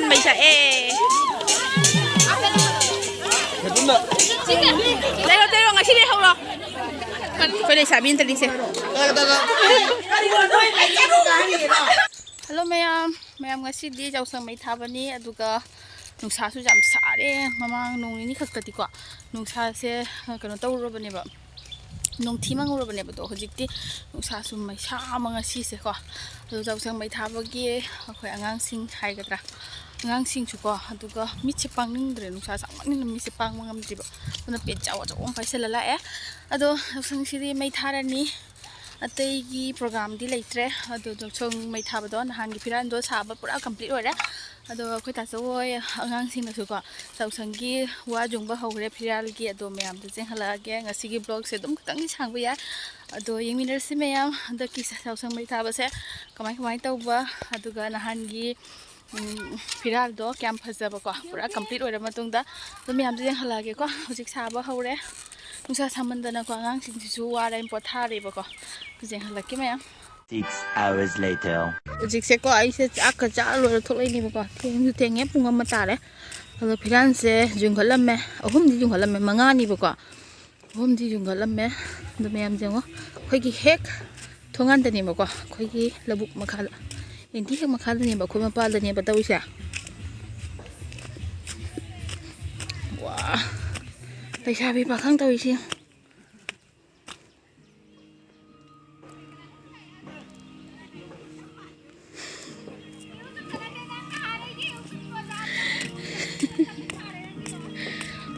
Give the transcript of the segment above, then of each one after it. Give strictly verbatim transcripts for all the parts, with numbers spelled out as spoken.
ꯃꯩ ꯁꯥꯛꯑꯦ꯫ ꯂꯩꯔꯣ, ꯂꯩꯔꯣ, ꯉꯁꯤꯗꯤ ꯍꯧꯔꯣ꯫ ꯑꯩꯈꯣꯏ ꯂꯩꯁꯥꯕꯤ ꯑꯝꯇ ꯂꯤꯁꯦ꯫ ꯍꯜꯂꯣ ꯃꯌꯥꯝ, ꯃꯌꯥꯝ ꯉꯁꯤꯗꯤ ꯌꯥꯎꯁꯪ ꯃꯩ ꯊꯥꯕꯅꯤ, ꯑꯗꯨꯒ ꯅꯨꯡꯁꯥꯁꯨ ꯌꯥꯝ ꯁꯥꯔꯦ꯫ ꯃꯃꯥꯡ ꯅꯣꯡ ꯅꯤꯅꯤ ꯈꯛꯇꯗꯤꯀꯣ ꯅꯨꯡꯁꯥꯁꯦ ꯀꯩꯅꯣ ꯇꯧꯔꯨꯔꯕꯅꯦꯕ, ꯅꯣꯡꯊꯤ ꯃꯪꯉꯨꯔꯕꯅꯦꯕ꯫ ꯑꯗꯣ ꯍꯧꯖꯤꯛꯇꯤ ꯅꯨꯡꯁꯥꯁꯨ ꯃꯩꯁꯥ ꯑꯃ ꯉꯁꯤꯁꯦꯀꯣ꯫ ꯑꯗꯣ ꯌꯥꯎꯁꯪ ꯃꯩ ꯊꯥꯕꯒꯤ ꯑꯩꯈꯣꯏ ꯑꯉꯥꯡꯁꯤꯡ ꯍꯥꯏꯒꯗ꯭ꯔꯥ, ꯑꯉꯥꯡꯁꯤꯡꯁꯨꯀꯣ, ꯑꯗꯨꯒ ꯃꯤꯠꯁꯦ ꯄꯥꯡꯅꯤꯡꯗ꯭ꯔꯦ, ꯅꯨꯡꯁꯥ ꯁꯥꯃꯟꯗꯅ ꯃꯤꯠꯁꯦ ꯄꯥꯡꯕ ꯉꯝꯗ꯭ꯔꯤꯕ꯫ ꯑꯗꯨꯅ ꯄꯦꯟꯖꯥꯎ ꯑꯆꯧꯕ ꯑꯃ ꯄꯥꯏꯁꯜꯂ ꯂꯥꯛꯑꯦ꯫ ꯑꯗꯣ ꯌꯥꯎꯁꯪꯁꯤꯗꯤ ꯃꯩ ꯊꯥꯔꯅꯤ꯫ ꯑꯇꯩꯒꯤ ꯄ꯭ꯔꯣꯒ꯭ꯔꯥꯝꯗꯤ ꯂꯩꯇ꯭ꯔꯦ꯫ ꯑꯗꯣ ꯌꯥꯎꯁꯪ ꯃꯩ ꯊꯥꯕꯗꯣ ꯅꯍꯥꯟꯒꯤ ꯐꯤꯔꯥꯜꯗꯣ ꯁꯥꯕ ꯄꯨꯔꯥ ꯀꯝꯄ꯭ꯂꯤꯠ ꯑꯣꯏꯔꯦ꯫ ꯑꯗꯣ ꯑꯩꯈꯣꯏ ꯇꯥꯆꯧ ꯍꯣꯏ ꯑꯉꯥꯡꯁꯤꯡꯅꯁꯨꯀꯣ ꯌꯥꯎꯁꯪꯒꯤ ꯋꯥ ꯌꯨꯡꯕ ꯍꯧꯈ꯭ꯔꯦ ꯐꯤꯔꯥꯜꯒꯤ꯫ ꯑꯗꯣ ꯃꯌꯥꯝꯗ ꯆꯦꯟꯍꯜꯂꯛꯑꯒꯦ꯫ ꯉꯁꯤꯒꯤ ꯕ꯭ꯂꯣꯒꯁꯦ ꯑꯗꯨꯝ ꯈꯤꯇꯪꯗꯤ ꯁꯥꯡꯕ ꯌꯥꯏ꯫ ꯑꯗꯣ ꯌꯦꯡꯃꯤꯟꯅꯔꯁꯤ ꯃꯌꯥꯝ, ꯍꯟꯗꯛꯀꯤ ꯌꯥꯎꯁꯪ ꯃꯩ ꯊꯥꯕꯁꯦ ꯀꯃꯥꯏ ꯀꯃꯥꯏꯅ ꯇꯧꯕ, ꯑꯗꯨꯒ ꯅꯍꯥꯟꯒꯤ ꯎꯝ, ꯐꯤꯔꯥꯜꯗꯣ ꯀꯌꯥꯝ ꯐꯖꯕꯀꯣ, ꯄꯨꯔꯥ ꯀꯝꯄ꯭ꯂꯤꯠ ꯑꯣꯏꯔ ꯃꯇꯨꯡꯗ ꯑꯗꯨꯝ ꯃꯌꯥꯝꯗꯣ ꯌꯦꯡꯍꯜꯂꯛꯑꯒꯦꯀꯣ꯫ ꯍꯧꯖꯤꯛ ꯁꯥꯕ ꯍꯧꯔꯦ, ꯅꯨꯡꯁꯥ ꯁꯥꯃꯟꯗꯅꯀꯣ ꯑꯉꯥꯡꯁꯤꯡꯁꯤꯁꯨ ꯋꯥꯔꯦ, ꯄꯣꯊꯥꯔꯦꯕꯀꯣ꯫ ꯑꯗꯨ ꯌꯦꯡꯍꯜꯂꯛꯀꯦ ꯃꯌꯥꯝ꯫ Six hours later. ꯍꯧꯖꯤꯛꯁꯦꯀꯣ ꯑꯩꯁꯦ ꯆꯥꯛꯀ ꯆꯥ ꯂꯣꯏꯔ ꯊꯣꯛꯂꯛꯏꯅꯦꯕꯀꯣ꯫ ꯊꯦꯡꯁꯨ ꯊꯦꯡꯉꯦ, ꯄꯨꯡ ꯑꯃ ꯇꯥꯔꯦ꯫ ꯑꯗꯣ ꯐꯤꯔꯥꯜꯁꯦ ꯌꯨꯡꯈꯠꯂꯝꯃꯦ, ꯑꯍꯨꯝꯗꯤ ꯌꯨꯡꯈꯠꯂꯝꯃꯦ, ꯃꯉꯥꯅꯤꯕꯀꯣ꯫ ꯑꯍꯨꯝꯗꯤ ꯌꯨꯡꯈꯠꯂꯝꯃꯦ꯫ ꯑꯗꯣ ꯃꯌꯥꯝ ꯌꯦꯡꯉꯣ, ꯑꯩꯈꯣꯏꯒꯤ ꯍꯦꯛ ꯊꯣꯡꯒꯥꯟꯗꯅꯦꯕꯀꯣ, ꯑꯩꯈꯣꯏꯒꯤ ꯂꯧꯕꯨꯛ ꯃꯈꯥꯗ, ꯑꯦꯟꯇꯤ ꯍꯦꯛ ꯃꯈꯥꯗꯅꯦꯕ, ꯑꯩꯈꯣꯏ ꯃꯄꯥꯜꯗꯅꯦꯕ ꯇꯧꯔꯤꯁꯦ꯫ ꯋꯥ, ꯂꯩꯁꯥꯕꯤ ꯄꯥꯈꯪ ꯇꯧꯔꯤꯁꯤ꯫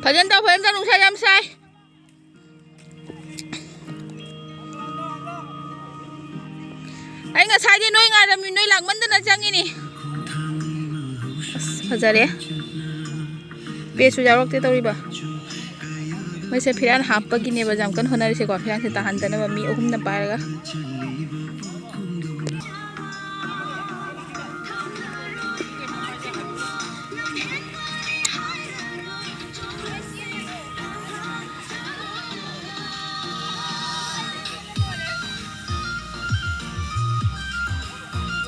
ꯐꯖꯅ ꯇꯧ, ꯐꯖꯅ ꯇꯧ, ꯅꯨꯡꯁꯥ ꯌꯥꯝ ꯁꯥꯏ꯫ ꯑꯩ ꯉꯁꯥꯏꯗꯤ ꯅꯣꯏ ꯉꯥꯏꯔꯝꯃꯤ, ꯅꯣꯏ ꯂꯥꯡꯃꯟꯗꯅ ꯆꯪꯉꯤꯅꯤ꯫ ꯑꯁ, ꯐꯖꯔꯦ꯫ ꯄꯦꯁꯁꯨ ꯌꯥꯎꯔꯛꯇꯦ ꯇꯧꯔꯤꯕ꯫ ꯃꯣꯏꯁꯦ ꯐꯤꯔꯥꯟ ꯍꯥꯞꯄꯒꯤꯅꯦꯕ ꯌꯥꯝ ꯀꯟꯅ ꯍꯣꯠꯅꯔꯤꯁꯦꯀꯣ꯫ ꯐꯤꯔꯥꯟꯁꯦ ꯇꯥꯍꯟꯗꯅꯕ ꯃꯤ ꯑꯍꯨꯝꯅ ꯄꯥꯏꯔꯒ꯫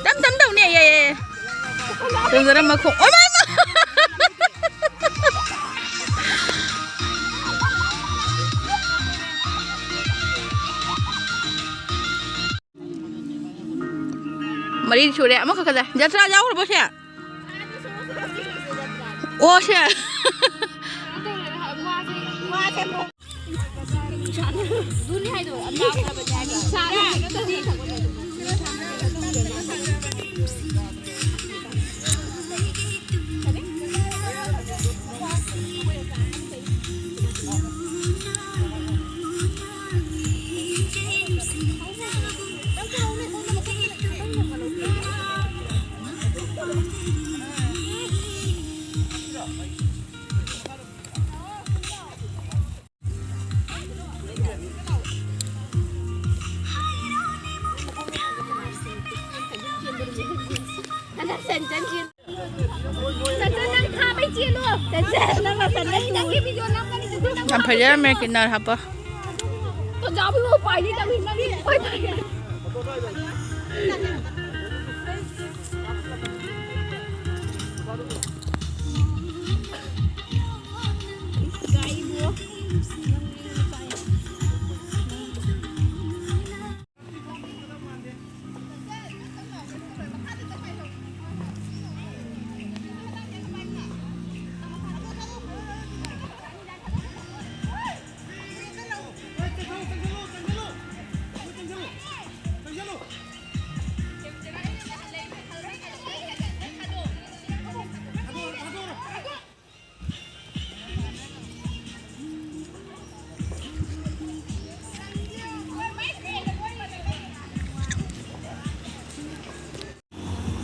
ꯇꯝ ꯇꯝ ꯇꯧꯅꯦ꯫ ꯌꯥꯏ, ꯌꯥꯏ, ꯌꯥꯏ꯫ ꯐꯖꯔꯝꯕ ꯈꯣꯡ-, ꯑꯣ, ꯃꯥ, ꯃꯥ! ꯃꯔꯤ ꯁꯨꯔꯦ, ꯑꯃꯈꯛ ꯈꯛꯇ꯫ ꯖꯇ꯭ꯔꯥ ꯌꯥꯎꯈ꯭ꯔꯕꯣ ꯁꯦ? ꯑꯣ, ꯁꯦ꯫ ꯌꯥꯝ ꯐꯖꯔꯝꯃꯦ, ꯀꯤꯅꯥꯔ ꯍꯥꯞꯄ꯫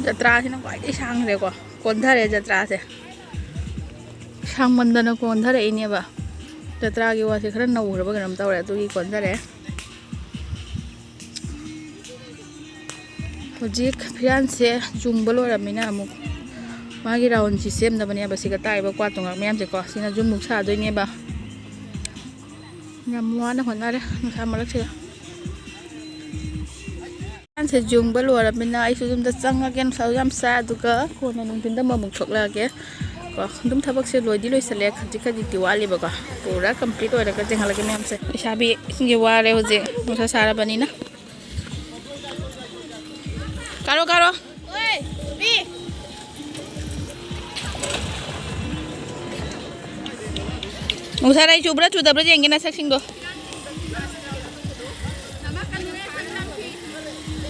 ꯖꯇ꯭ꯔꯥꯁꯤꯅ ꯈ꯭ꯋꯥꯏꯗꯒꯤ ꯁꯥꯡꯈ꯭ꯔꯦꯀꯣ, ꯀꯣꯟꯊꯔꯦ ꯖꯇ꯭ꯔꯥꯁꯦ꯫ ꯁꯥꯡꯃꯟꯗꯅ ꯀꯣꯟꯊꯔꯛꯏꯅꯦꯕ꯫ ꯖꯇ꯭ꯔꯥꯒꯤ ꯋꯥꯁꯦ ꯈꯔ ꯅꯧꯈ꯭ꯔꯕ ꯀꯩꯅꯣꯝ ꯇꯧꯔꯦ, ꯑꯗꯨꯒꯤ ꯀꯣꯟꯊꯔꯛꯑꯦ꯫ ꯍꯧꯖꯤꯛ ꯐꯤꯔꯥꯟꯁꯦ ꯆꯨꯡꯕ ꯂꯣꯏꯔꯕꯅꯤꯅ ꯑꯃꯨꯛ ꯃꯥꯒꯤ ꯔꯥꯎꯟꯁꯤ ꯁꯦꯝꯅꯕꯅꯦꯕ꯫ ꯁꯤꯒ ꯇꯥꯛꯏꯕ ꯀ꯭ꯋꯥ ꯇꯣꯉꯥꯛ ꯃꯌꯥꯝꯁꯦꯀꯣ, ꯁꯤꯅ ꯖꯨꯝꯃꯨꯛ ꯁꯥꯗꯣꯏꯅꯦꯕ꯫ ꯌꯥꯝ ꯋꯥꯅ ꯍꯣꯠꯅꯔꯦ ꯅꯨꯡꯁꯥ ꯃꯔꯛꯁꯤꯗ꯫ ꯁꯦ ꯌꯨꯡꯕ ꯂꯣꯏꯔꯕꯅꯤꯅ ꯑꯩꯁꯨ ꯌꯨꯝꯗ ꯆꯪꯉꯒꯦ꯫ ꯅꯨꯡꯁꯥꯁꯨ ꯌꯥꯝ ꯁꯥꯏ, ꯑꯗꯨꯒ ꯀꯣꯟꯅ ꯅꯨꯡꯊꯤꯟꯗ ꯑꯃꯨꯛ ꯊꯣꯛꯂꯛꯑꯒꯦ꯫ ꯀꯣ, ꯑꯗꯨꯝ ꯊꯕꯛꯁꯦ ꯂꯣꯏꯗꯤ ꯂꯣꯏꯁꯤꯜꯂꯦ, ꯈꯖꯤꯛ ꯈꯖꯤꯛꯇꯤ ꯋꯥꯠꯂꯤꯕꯀꯣ꯫ ꯄꯨꯔꯥ complete ꯑꯣꯏꯔꯒ ꯆꯦꯟꯍꯜꯂꯒꯦ ꯃꯌꯥꯝꯁꯦ꯫ ꯂꯩꯁꯥꯕꯤꯁꯤꯡꯁꯦ ꯋꯥꯔꯦ ꯍꯧꯖꯤꯛ, ꯅꯨꯡꯁꯥ ꯁꯥꯔꯕꯅꯤꯅ꯫ ꯀꯥꯔꯣ, ꯀꯥꯔꯣ꯫ ꯅꯨꯡꯁꯥ ꯔꯥꯏ ꯆꯨꯕ꯭ꯔꯥ ꯆꯨꯗꯕ꯭ꯔꯥ ꯌꯦꯡꯒꯦ ꯅꯁꯛꯁꯤꯡꯗꯣ꯫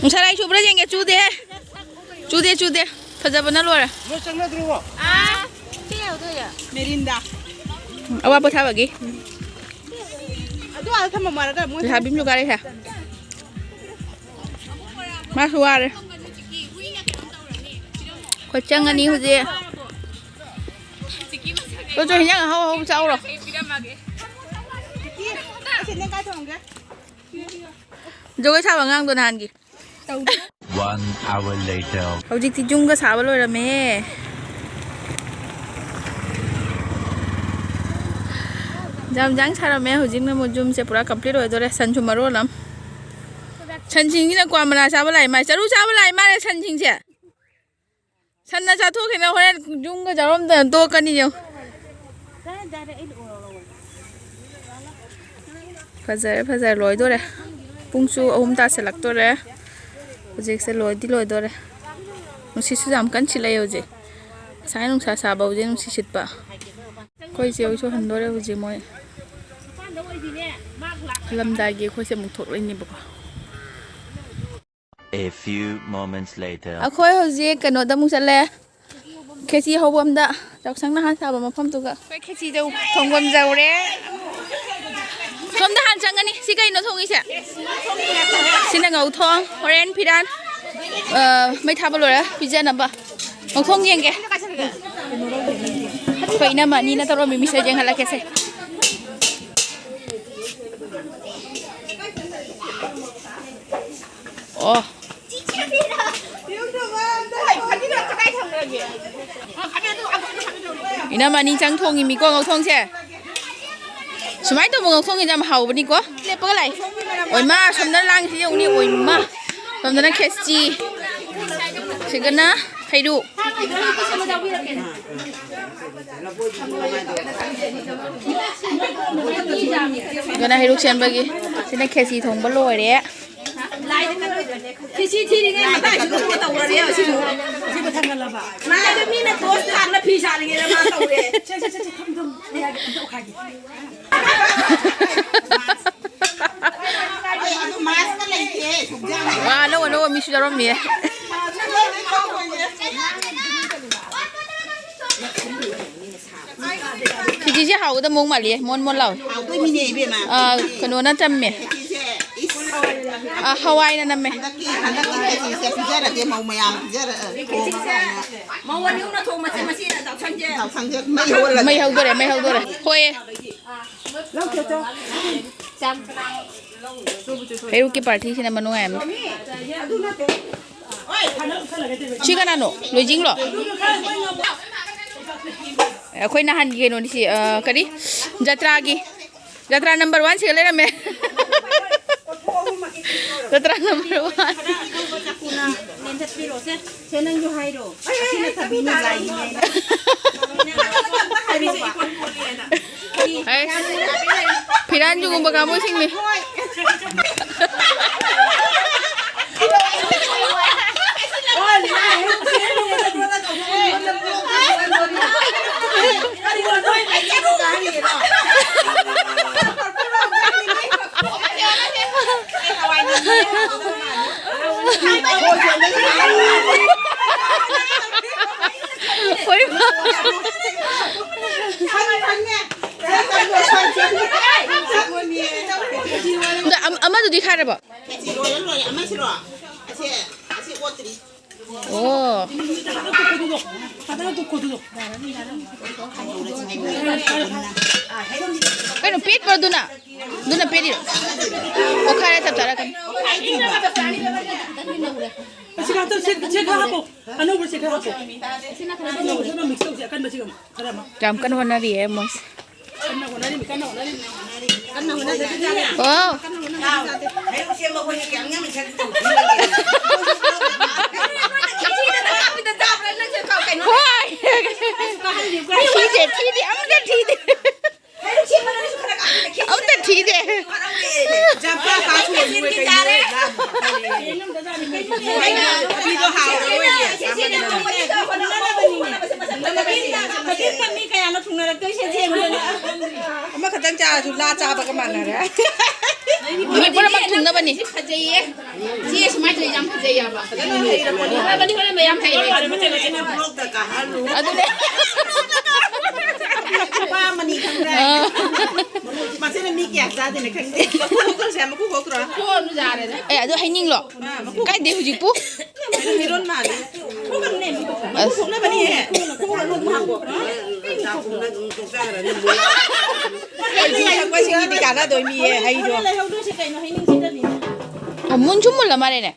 ꯅꯨꯡꯁꯥ ꯔꯥꯏ ꯆꯨꯕ꯭ꯔꯥ ꯌꯦꯡꯒꯦ꯫ ꯆꯨꯗꯦ꯫ ꯆꯨꯗꯦ, ꯆꯨꯗꯦ꯫ ꯐꯖꯕꯅ ꯂꯣꯏꯔꯦ꯫ ꯅꯣꯏ ꯆꯪꯅꯗ꯭ꯔꯤꯕꯣ? ꯑꯥ꯫ ꯃꯦꯔꯤꯟꯗꯥ꯫ ꯎꯝ, ꯑꯋꯥ ꯄꯣꯊꯥꯕꯒꯤ꯫ ꯑꯗꯨ ꯑꯥꯗ ꯊꯝꯃꯝꯃꯣ ꯍꯥꯏꯔꯒ ꯃꯣꯏ ꯂꯩꯁꯥꯕꯤ ꯑꯃꯁꯨ ꯀꯥꯔꯛꯏꯁꯦ꯫ ꯃꯥꯁꯨ ꯋꯥꯔꯦ꯫ ꯑꯩꯈꯣꯏ ꯆꯪꯉꯅꯤ ꯍꯧꯖꯤꯛ꯫ ꯆꯣ, ꯆꯣ, ꯍꯤꯟꯖꯥꯡ ꯑꯍꯥꯎ ꯑꯍꯥꯎꯕ ꯆꯥꯎꯔꯣ꯫ ꯖꯒꯣꯏ ꯁꯥꯕ ꯑꯉꯥꯡꯗꯣ ꯅꯍꯥꯟꯒꯤ꯫ One hour later. ꯍꯧꯖꯤꯛꯇꯤ ꯌꯨꯝꯒ ꯁꯥꯕ ꯂꯣꯏꯔꯝꯃꯦ꯫ ꯌꯥꯝ ꯌꯥꯡ ꯁꯥꯔꯝꯃꯦ꯫ ꯍꯧꯖꯤꯛꯅ ꯑꯃꯨꯛ ꯌꯨꯝꯁꯦ ꯄꯨꯔꯥ complete ꯑꯣꯏꯗꯣꯔꯦ꯫ ꯁꯟꯁꯨ ꯃꯔꯣꯜ ꯑꯃ꯫ ꯁꯟꯁꯤꯡꯁꯤꯅ ꯀ꯭ꯋꯥ ꯃꯅꯥ ꯆꯥꯕ ꯂꯥꯛꯏ ꯃꯥꯜꯂꯦ, ꯆꯔꯨ ꯆꯥꯕ ꯂꯥꯛꯏ ꯃꯥꯜꯂꯦ ꯁꯟꯁꯤꯡꯁꯦ꯫ ꯁꯟꯅ ꯆꯥꯊꯣꯛꯈꯤꯅ ꯍꯣꯔꯦꯟ ꯌꯨꯝꯒ ꯌꯥꯎꯔꯝꯗꯅ ꯇꯣꯛꯀꯅꯤ ꯌꯦꯡꯉꯨ꯫ ꯐꯖꯔꯦ, ꯐꯖꯔꯦ, ꯂꯣꯏꯗꯣꯔꯦ꯫ ꯄꯨꯡꯁꯨ ꯑꯍꯨꯝ ꯇꯥꯁꯜꯂꯛꯇꯣꯔꯦ꯫ ꯍꯧꯖꯤꯛꯁꯦ ꯂꯣꯏꯗꯤ ꯂꯣꯏꯗꯣꯔꯦ꯫ ꯅꯨꯡꯁꯤꯠꯁꯨ ꯌꯥꯝ ꯀꯟꯅ ꯁꯤꯠꯂꯛꯑꯦ ꯍꯧꯖꯤꯛ꯫ ꯉꯁꯥꯏ ꯅꯨꯡꯁꯥ ꯁꯥꯕ ꯍꯧꯖꯤꯛ ꯅꯨꯡꯁꯤꯠ ꯁꯤꯠꯄ꯫ ꯑꯩꯈꯣꯏ ꯏꯆꯦ ꯍꯣꯏꯁꯨ ꯍꯟꯗꯣꯔꯦ ꯍꯧꯖꯤꯛ ꯃꯣꯏ꯫ ꯍꯜꯂꯝꯗꯥꯏꯒꯤ ꯑꯩꯈꯣꯏꯁꯦ ꯑꯃꯨꯛ ꯊꯣꯛꯂꯛꯏꯅꯦꯕꯀꯣ꯫ A few moments later. ꯑꯩꯈꯣꯏ ꯍꯧꯖꯤꯛ ꯀꯩꯅꯣꯗ ꯑꯃꯨꯛ ꯆꯠꯂꯦ, ꯈꯦꯆꯤ ꯍꯧꯕꯝꯗ, ꯆꯥꯛꯁꯪ ꯅꯍꯥꯟ ꯁꯥꯕ ꯃꯐꯝꯗꯨꯒ꯫ ꯑꯩꯈꯣꯏ ꯈꯦꯆꯤꯗ ꯊꯣꯡꯐꯝ ꯌꯧꯔꯦ꯫ ꯁꯣꯝꯗ ꯍꯥꯟꯅ ꯆꯪꯒꯅꯤ꯫ ꯁꯤ ꯀꯩꯅꯣ ꯊꯣꯡꯉꯤꯁꯦ? ꯁꯤꯅ ꯉꯧ ꯊꯣꯡ, ꯍꯣꯔꯦꯟ ꯐꯤꯔꯥꯟ, ꯑ, ꯃꯩ ꯊꯥꯕ ꯂꯣꯏꯔ ꯄꯤꯖꯅꯕ꯫ ꯉꯧ ꯊꯣꯡ ꯌꯦꯡꯒꯦ꯫ ꯑꯩꯈꯣꯏ ꯏꯅꯝꯃ ꯑꯅꯤꯅ ꯇꯧꯔꯝꯃꯤ, ꯃꯤꯁꯦ ꯌꯦꯡꯍꯜꯂꯛꯀꯦꯁꯦ꯫ ꯑꯣ꯫ ꯏꯅꯝꯃ ꯑꯅꯤ ꯆꯪ ꯊꯣꯡꯉꯤ ꯃꯤꯀꯣ ꯉꯧꯊꯣꯡꯁꯦ꯫ ꯁꯨꯃꯥꯏꯅ ꯇꯧꯕ ꯉꯧꯊꯣꯡꯁꯦ ꯌꯥꯝ ꯍꯥꯎꯕꯅꯤꯀꯣ꯫ ꯂꯦꯞꯄꯒ ꯂꯥꯛꯏ꯫ ꯑꯣꯏꯃꯥ, ꯑꯁꯣꯝꯗ ꯂꯥꯡꯉꯤꯁꯤ ꯌꯦꯡꯉꯨꯅꯦ, ꯑꯣꯏꯃꯥ꯫ ꯁꯣꯝꯗꯅ ꯈꯦꯆꯤ, ꯁꯤꯒꯅ ꯍꯩꯔꯨꯛ꯫ ꯁꯤꯒꯅ ꯍꯩꯔꯨꯛ ꯁꯦꯝꯕꯒꯤ꯫ ꯁꯤꯅ ꯈꯦꯆꯤ ꯊꯣꯡꯕ ꯂꯣꯏꯔꯦ꯫ ꯈꯦꯆꯤ ꯊꯤꯔꯤꯉꯩ ꯃꯇꯥꯏꯁꯤꯗ ꯑꯃꯨꯛ ꯇꯧꯔꯔꯦ ꯁꯤꯕꯨ꯫ ꯃꯥꯗꯣ ꯃꯤꯅ ꯇꯣꯁ ꯊꯥꯡꯅ ꯐꯤ ꯁꯥꯔꯤꯉꯩꯗ ꯃꯥ ꯇꯧꯔꯦ꯫ ꯋꯥ, ꯑꯅꯧ ꯑꯅꯧꯕ ꯃꯤꯁꯨ ꯌꯥꯎꯔꯝꯃꯤꯌꯦ꯫ ꯈꯦꯆꯤꯁꯦ ꯍꯥꯎꯒꯗꯕ ꯃꯑꯣꯡ ꯃꯥꯜꯂꯤꯌꯦ, ꯃꯣꯟ ꯃꯣꯟ ꯂꯥꯎꯋꯦ꯫ ꯍꯥꯎꯗꯣꯏꯃꯤꯅꯦ ꯏꯕꯦꯝꯃ꯫ ꯑꯥ, ꯀꯩꯅꯣꯅ ꯅꯝꯃꯦ꯫ ꯈꯦꯆꯤꯁꯦ, ꯏꯁ꯫ ꯑꯥ, ꯍꯋꯥꯏꯅ ꯅꯝꯃꯦ꯫ ꯍꯟꯗꯛꯀꯤ, ꯍꯟꯗꯛꯀꯤ ꯈꯦꯆꯤꯁꯦ ꯄꯤꯖꯔꯒꯦ, ꯃꯧ ꯃꯌꯥꯝ ꯄꯤꯖꯔ-, ꯑ, ꯊꯣꯡꯉꯒ ꯍꯥꯏꯅ꯫ ꯃꯧ ꯑꯅꯤ ꯑꯍꯨꯝꯅ ꯊꯣꯡꯕꯁꯦ ꯃꯁꯤꯅ ꯗꯥꯎꯁꯟꯁꯦ꯫ ꯗꯥꯎꯁꯟꯁꯦ ꯃꯩ ꯍꯧꯍꯜꯂꯒꯦ꯫ ꯃꯩ ꯍꯧꯗꯣꯔꯦ, ꯃꯩ ꯍꯧꯗꯣꯔꯦ꯫ ꯍꯣꯏꯌꯦ꯫ ꯍꯩꯔꯨꯛꯀꯤ ꯄꯥꯔꯇꯤꯁꯤꯅ ꯃꯅꯨꯡ ꯌꯥꯝ꯫ ꯁꯤ ꯀꯅꯥꯅꯣ? ꯂꯣꯏꯖꯤꯡꯂꯣ? ꯑꯩꯈꯣꯏ ꯅꯍꯥꯟꯒꯤ ꯀꯩꯅꯣꯅꯤ ꯁꯤ, ꯑ, ꯀꯔꯤ? ꯖꯇ꯭ꯔꯥꯒꯤ꯫ ꯖꯇ꯭ꯔꯥ ꯅꯝꯕꯔ ꯋꯥꯟ ꯁꯤꯒ ꯂꯩꯔꯝꯃꯦ꯫ ꯖꯇ꯭ꯔꯥ ꯅꯝꯕꯔ ꯋꯥꯟ꯫ ꯆꯥꯛꯀꯨꯅ ꯂꯦꯟꯊꯠꯄꯤꯔꯣꯁꯦ꯫ ꯁꯦ, ꯅꯪꯁꯨ ꯍꯥꯏꯔꯣ꯫ ꯑꯁꯤꯅ ꯊꯕꯤꯅ ꯂꯥꯏꯅꯦꯅ꯫ ꯍꯥꯏꯔꯣꯕ꯫ ꯑꯩꯁ, ꯐꯤꯔꯥꯟ ꯆꯨꯒꯨꯝꯕ ꯀꯥꯡꯕꯨꯁꯤꯡꯅꯤ꯫ ꯍꯣꯏ꯫ ꯑꯗ ꯑꯃ-, ꯑꯃꯗꯨꯗꯤ ꯈꯥꯏꯔꯕꯣ? ꯂꯣꯏꯔꯦ, ꯂꯣꯏꯔꯦ꯫ ꯑꯃꯁꯤꯔꯣ? ꯑꯁꯦ, ꯑꯁꯤ ꯑꯣꯠꯇ꯭ꯔꯤ꯫ ꯑꯣ꯫ ꯀꯩꯅꯣ ꯄꯦꯠꯄ꯭ꯔꯣ ꯑꯗꯨꯅ? ꯑꯗꯨꯅ ꯄꯦꯠꯂꯤꯔꯣ? ꯑꯣ, ꯈꯔ ꯆꯞ ꯆꯥꯔꯛꯀꯅꯤ꯫ ꯑꯁꯤ ꯈꯔ ꯍꯥꯞꯄꯣ, ꯁꯤ, ꯁꯤ ꯈꯔ ꯍꯥꯞꯄꯣ꯫ ꯑꯅꯧꯕ ꯁꯤ ꯈꯔ ꯍꯥꯞꯄꯣ꯫ ꯑꯅꯧꯕꯁꯤꯒ mix ꯇꯧꯁꯦ, ꯑꯀꯟꯕꯁꯤꯒ ꯑꯃꯨꯛ ꯈꯔ ꯑꯃ꯫ ꯌꯥꯝ ꯀꯟꯅ ꯍꯣꯠꯅꯔꯤꯌꯦ ꯃꯣꯏꯁꯦ꯫ ꯀꯟꯅ ꯍꯣꯠꯅꯔꯤꯃꯤ, ꯀꯟꯅ ꯍꯣꯠꯅꯔꯤꯃꯤ꯫ ꯀꯟꯅ ꯍꯣꯠꯅꯗ꯭ꯔꯗꯤ ꯌꯥꯔꯦ꯫ ꯑꯣ꯫ ꯍꯩꯔꯨꯛ ꯁꯦꯝꯕ ꯑꯩꯈꯣꯏꯁꯦ ꯀꯌꯥꯝ ꯌꯥꯝꯅ ꯁꯛ ꯇꯧꯕꯤꯔꯒꯦ? ꯍꯣꯏ꯫ ꯊꯤꯗꯦ, ꯊꯤꯗꯦ, ꯑꯝꯇ ꯊꯤꯗꯦ꯫ ꯑꯝꯇ ꯊꯤꯗꯦ꯫ ꯖꯝꯄꯥ ꯄꯥꯁ ꯑꯣꯏꯔꯤ ꯃꯣꯏ ꯀꯩꯅꯣ? ꯑꯗꯨꯗꯣ ꯍꯥꯎꯔꯣꯏꯌꯦ꯫ ꯃꯤ ꯀꯌꯥꯅꯣ ꯊꯨꯡꯅꯔꯛꯇꯣꯏꯁꯦ? ꯑꯃꯈꯛꯇꯪ ꯆꯥꯔꯁꯨ ꯂꯥ ꯆꯥꯕꯒ ꯃꯥꯟꯅꯔꯦ꯫ ꯃꯤ ꯄꯨꯝꯅꯃꯛ ꯊꯨꯡꯅꯕꯅꯤ꯫ ꯐꯖꯩꯌꯦ꯫ ꯆꯦ ꯁꯨꯃꯥꯏꯅ ꯇꯧꯔꯤꯁꯦ ꯌꯥꯝ ꯐꯖꯩ ꯍꯥꯏꯕ꯫ ꯍꯣꯠꯅꯕꯅꯤ, ꯍꯣꯠꯅꯕ ꯌꯥꯝ ꯍꯩꯔꯦ꯫ ꯑꯗꯨꯅꯦ꯫ ꯅꯨꯄꯥ ꯑꯃꯅꯤ ꯈꯪꯕ꯭ꯔꯥ? ꯑꯥ꯫ ꯃꯁꯤꯅ ꯃꯤ ꯀꯌꯥ ꯆꯥꯗꯣꯏꯅꯣ ꯈꯪꯗꯦ꯫ ꯃꯀꯨ ꯈꯣꯛꯇ꯭ꯔꯁꯦ, ꯃꯀꯨ ꯈꯣꯛꯇ꯭ꯔꯣ? ꯈꯣꯛꯑꯅꯨ ꯌꯥꯔꯦꯗ꯫ ꯑꯦ, ꯑꯗꯨ ꯍꯩꯅꯤꯡꯂꯣ? ꯑꯥ, ꯃꯀꯨ ꯀꯥꯏꯗꯦ ꯍꯧꯖꯤꯛꯄꯨ? ꯍꯩꯔꯣꯟ ꯃꯥꯜꯂꯦ꯫ ꯈꯣꯛꯀꯅꯨꯅꯦ, ꯃꯀꯨ ꯈꯣꯛ-, ꯑꯁ꯫ ꯈꯣꯛꯅꯕꯅꯤꯍꯦ꯫ ꯈꯣꯛꯑꯅꯨ ꯑꯗꯨꯝ ꯍꯥꯞꯄꯣ꯫ ꯍꯩ ꯊꯛꯄꯁꯤꯡꯒꯤꯗꯤ ꯀꯥꯟꯅꯗꯣꯏꯅꯤꯍꯦ, ꯍꯩꯗꯣ꯫ ꯂꯩꯍꯧꯗꯣꯏꯁꯦ ꯀꯩꯅꯣ, ꯍꯩꯅꯤꯡꯁꯤꯗꯅꯤꯅꯦ꯫ ꯑꯣ, ꯃꯨꯟꯁꯨ ꯃꯨꯜꯂ ꯃꯥꯜꯂꯦꯅꯦ꯫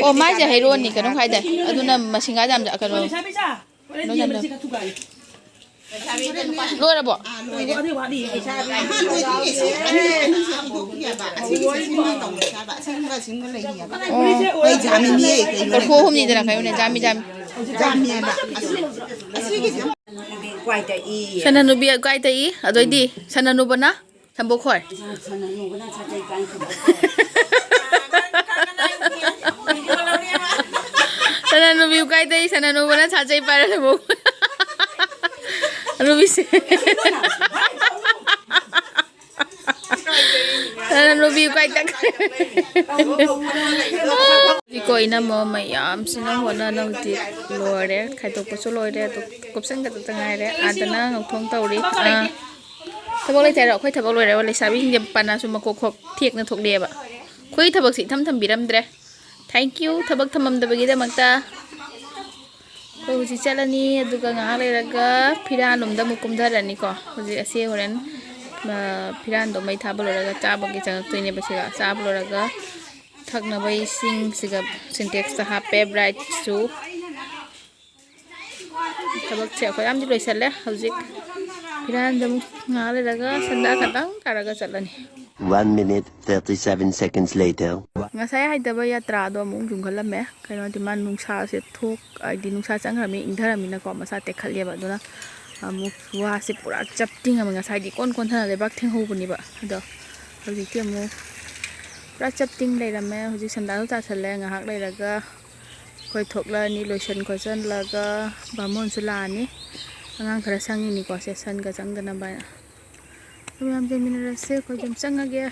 ꯑꯣ, ꯃꯥꯏꯁꯦ ꯍꯩꯔꯣꯟꯅꯤ ꯀꯩꯅꯣꯝ ꯍꯥꯏꯗꯥꯏ? ꯑꯗꯨꯅ ꯃꯁꯤꯡꯒꯥ ꯌꯥꯝ ꯀꯩꯅꯣ꯫ ꯂꯩꯁꯥꯕꯤ ꯆꯥ꯫ ꯂꯣꯏ ꯌꯥꯝ ꯂꯩ꯫ ꯂꯣꯏꯔꯕꯣ? ꯑꯥ, ꯂꯣꯏꯔꯦ꯫ ꯋꯥꯠꯂꯤ, ꯋꯥꯠꯂꯤ꯫ ꯑꯍꯥꯟꯕ ꯑꯣꯏꯗꯣꯏꯅꯦ, ꯁꯤ ꯑꯅꯤ, ꯑꯅꯤꯁꯦ ꯁꯤ ꯃꯇꯧꯅꯦ ꯁꯥꯕ꯫ ꯑꯁꯤꯒꯤꯁꯦ ꯁꯤ ꯃꯇꯧꯅꯦ ꯁꯥꯕ꯫ ꯑꯁꯤꯒꯨꯝꯕ, ꯑꯁꯤꯒꯨꯝꯕ ꯂꯩꯔꯤꯑꯕ꯫ ꯑꯣ꯫ ꯑꯩ ꯖꯥꯃꯤꯅꯤ ꯑꯩ ꯀꯩꯅꯣ ꯀꯣꯔꯐꯨ ꯂꯩ꯫ ꯑꯍꯨꯝꯅꯤꯗꯅ ꯀꯩꯅꯣꯅꯦ, ꯖꯥꯃꯤ, ꯖꯥꯃꯤ꯫ ꯖꯥꯃꯤ ꯍꯥꯏꯕ꯫ ꯑꯁꯤ, ꯑꯁꯤꯒꯤꯁꯦ꯫ ꯁꯅꯥꯅꯨꯕꯤ ꯎꯀꯥꯏ ꯇꯛꯏ, ꯑꯗꯨꯑꯣꯏꯗꯤ ꯁꯅꯥꯅꯨꯕꯅ ꯁꯝꯕꯣꯛ ꯈꯣꯏ꯫ ꯁꯅꯥꯅꯨꯕꯤ ꯎꯀꯥꯏ ꯇꯛꯏ, ꯁꯅꯥꯅꯨꯕꯅ ꯁꯥꯖꯩ ꯄꯥꯏꯔ ꯁꯝꯕꯣꯛ꯫ ꯁꯅꯥꯅꯨꯕꯤ ꯎꯀꯥꯏ ꯇꯛ꯫ ꯍꯧꯖꯤꯛꯀꯣ ꯏꯅꯝꯃ ꯃꯌꯥꯝꯁꯤꯅ ꯍꯣꯠꯅꯅ ꯍꯧꯖꯤꯛ ꯂꯣꯏꯔꯦ꯫ ꯈꯥꯏꯗꯣꯛꯄꯁꯨ ꯂꯣꯏꯔꯦ꯫ ꯑꯗꯨ ꯀꯨꯞꯁꯟꯒꯗꯕꯇ ꯉꯥꯏꯔꯦ꯫ ꯑꯥꯗꯅ ꯉꯧꯊꯣꯡ ꯇꯧꯔꯤ꯫ ꯑꯥ꯫ ꯊꯕꯛ ꯂꯩꯇꯦ ꯍꯥꯏꯔꯣ? ꯑꯩꯈꯣꯏ ꯊꯕꯛ ꯂꯣꯏꯔꯦꯕ꯫ ꯂꯩꯁꯥꯕꯤꯁꯤꯡꯁꯦ ꯄꯅꯥꯁꯨ ꯃꯀꯣꯛ ꯈꯣꯛ ꯊꯦꯛꯅ ꯊꯣꯛꯂꯛꯑꯦꯕ꯫ ꯑꯩꯈꯣꯏꯒꯤ ꯊꯕꯛꯁꯦ ꯏꯊꯝ ꯊꯝꯕꯤꯔꯝꯗ꯭ꯔꯦ꯫ Thank you, ꯊꯕꯛ ꯊꯝꯃꯝꯗꯕꯒꯤꯗꯃꯛꯇ꯫ ꯑꯩꯈꯣꯏ ꯍꯧꯖꯤꯛ ꯆꯠꯂꯅꯤ, ꯑꯗꯨꯒ ꯉꯥꯏꯍꯥꯛ ꯂꯩꯔꯒ ꯐꯤꯔꯥꯟꯂꯣꯝꯗ ꯑꯃꯨꯛ ꯀꯨꯝꯊꯔꯅꯤꯀꯣ꯫ ꯍꯧꯖꯤꯛ ꯑꯁꯦ ꯍꯣꯔꯦꯟ, ꯑ, ꯐꯤꯔꯥꯟꯗꯣ ꯃꯩ ꯊꯥꯕ ꯂꯣꯏꯔꯒ ꯆꯥꯕꯒꯤ ꯆꯪꯉꯛꯇꯣꯏꯅꯦꯕ꯫ ꯁꯤꯒ ꯆꯥꯕ ꯂꯣꯏꯔꯒ ꯊꯛꯅꯕ ꯏꯁꯤꯡꯁꯤꯒ ꯁꯤꯟꯇꯦꯛꯁꯇ ꯍꯥꯞꯄꯦ, ꯕ꯭ꯔꯥꯏꯠꯁꯨ꯫ ꯊꯕꯛꯁꯦ ꯑꯩꯈꯣꯏ ꯌꯥꯝꯗꯤ ꯂꯣꯏꯁꯜꯂꯦ꯫ ꯍꯧꯖꯤꯛ ꯐꯤꯔꯥꯟꯗ ꯑꯃꯨꯛ ꯉꯥꯏꯍꯥꯛ ꯂꯩꯔꯒ ꯁꯟꯗꯥ ꯈꯇꯪ ꯀꯥꯔꯒ ꯆꯠꯂꯅꯤ꯫ One minute, thirty-seven seconds later. ꯉꯁꯥꯏ ꯍꯥꯏꯗꯕ ꯌꯥꯇ꯭ꯔꯥꯗꯣ ꯑꯃꯨꯛ ꯌꯨꯡꯈꯠꯂꯝꯃꯦ꯫ ꯀꯩꯅꯣꯗꯤ ꯃꯥ ꯅꯨꯡꯁꯥꯁꯦ ꯊꯣꯛ ꯍꯥꯏꯗꯤ ꯅꯨꯡꯁꯥ ꯆꯪꯈ꯭ꯔꯃꯤ, ꯏꯪꯊꯔꯃꯤꯅꯀꯣ ꯃꯁꯥ ꯇꯦꯛꯈꯠꯂꯦꯕ꯫ ꯑꯗꯨꯅ ꯑꯃꯨꯛ ꯋꯥꯁꯦ ꯄꯨꯔꯥ ꯆꯞꯇꯤꯡ ꯑꯃ, ꯉꯁꯥꯏꯗꯤ ꯀꯣꯟ ꯀꯣꯟꯊꯅ ꯂꯩꯕꯥꯛ ꯊꯦꯡꯍꯧꯕꯅꯦꯕ꯫ ꯑꯗꯣ ꯍꯧꯖꯤꯛꯇꯤ ꯑꯃꯨꯛ ꯄꯨꯔꯥ ꯆꯞꯇꯤꯡ ꯂꯩꯔꯝꯃꯦ꯫ ꯍꯧꯖꯤꯛ ꯁꯟꯗꯥꯜꯁꯨ ꯇꯥꯁꯜꯂꯦ꯫ ꯉꯥꯏꯍꯥꯛ ꯂꯩꯔꯒ ꯑꯩꯈꯣꯏ ꯊꯣꯛꯂꯛꯑꯅꯤ꯫ ꯂꯣꯏꯁꯟ ꯈꯣꯠꯆꯜꯂꯒ ꯕꯥꯃꯣꯟꯁꯨ ꯂꯥꯛꯑꯅꯤ꯫ ꯑꯉꯥꯡ ꯈꯔ ꯁꯪꯉꯤꯅꯤꯀꯣ ꯁꯦ ꯁꯟꯒ ꯆꯪꯗꯅꯕ ꯍꯥꯏꯅ꯫ ꯑꯗꯨ ꯃꯌꯥꯝ ꯌꯦꯡꯃꯤꯟꯅꯔꯁꯦ꯫ ꯑꯩꯈꯣꯏ ꯑꯗꯨꯝ ꯆꯪꯉꯒꯦ꯫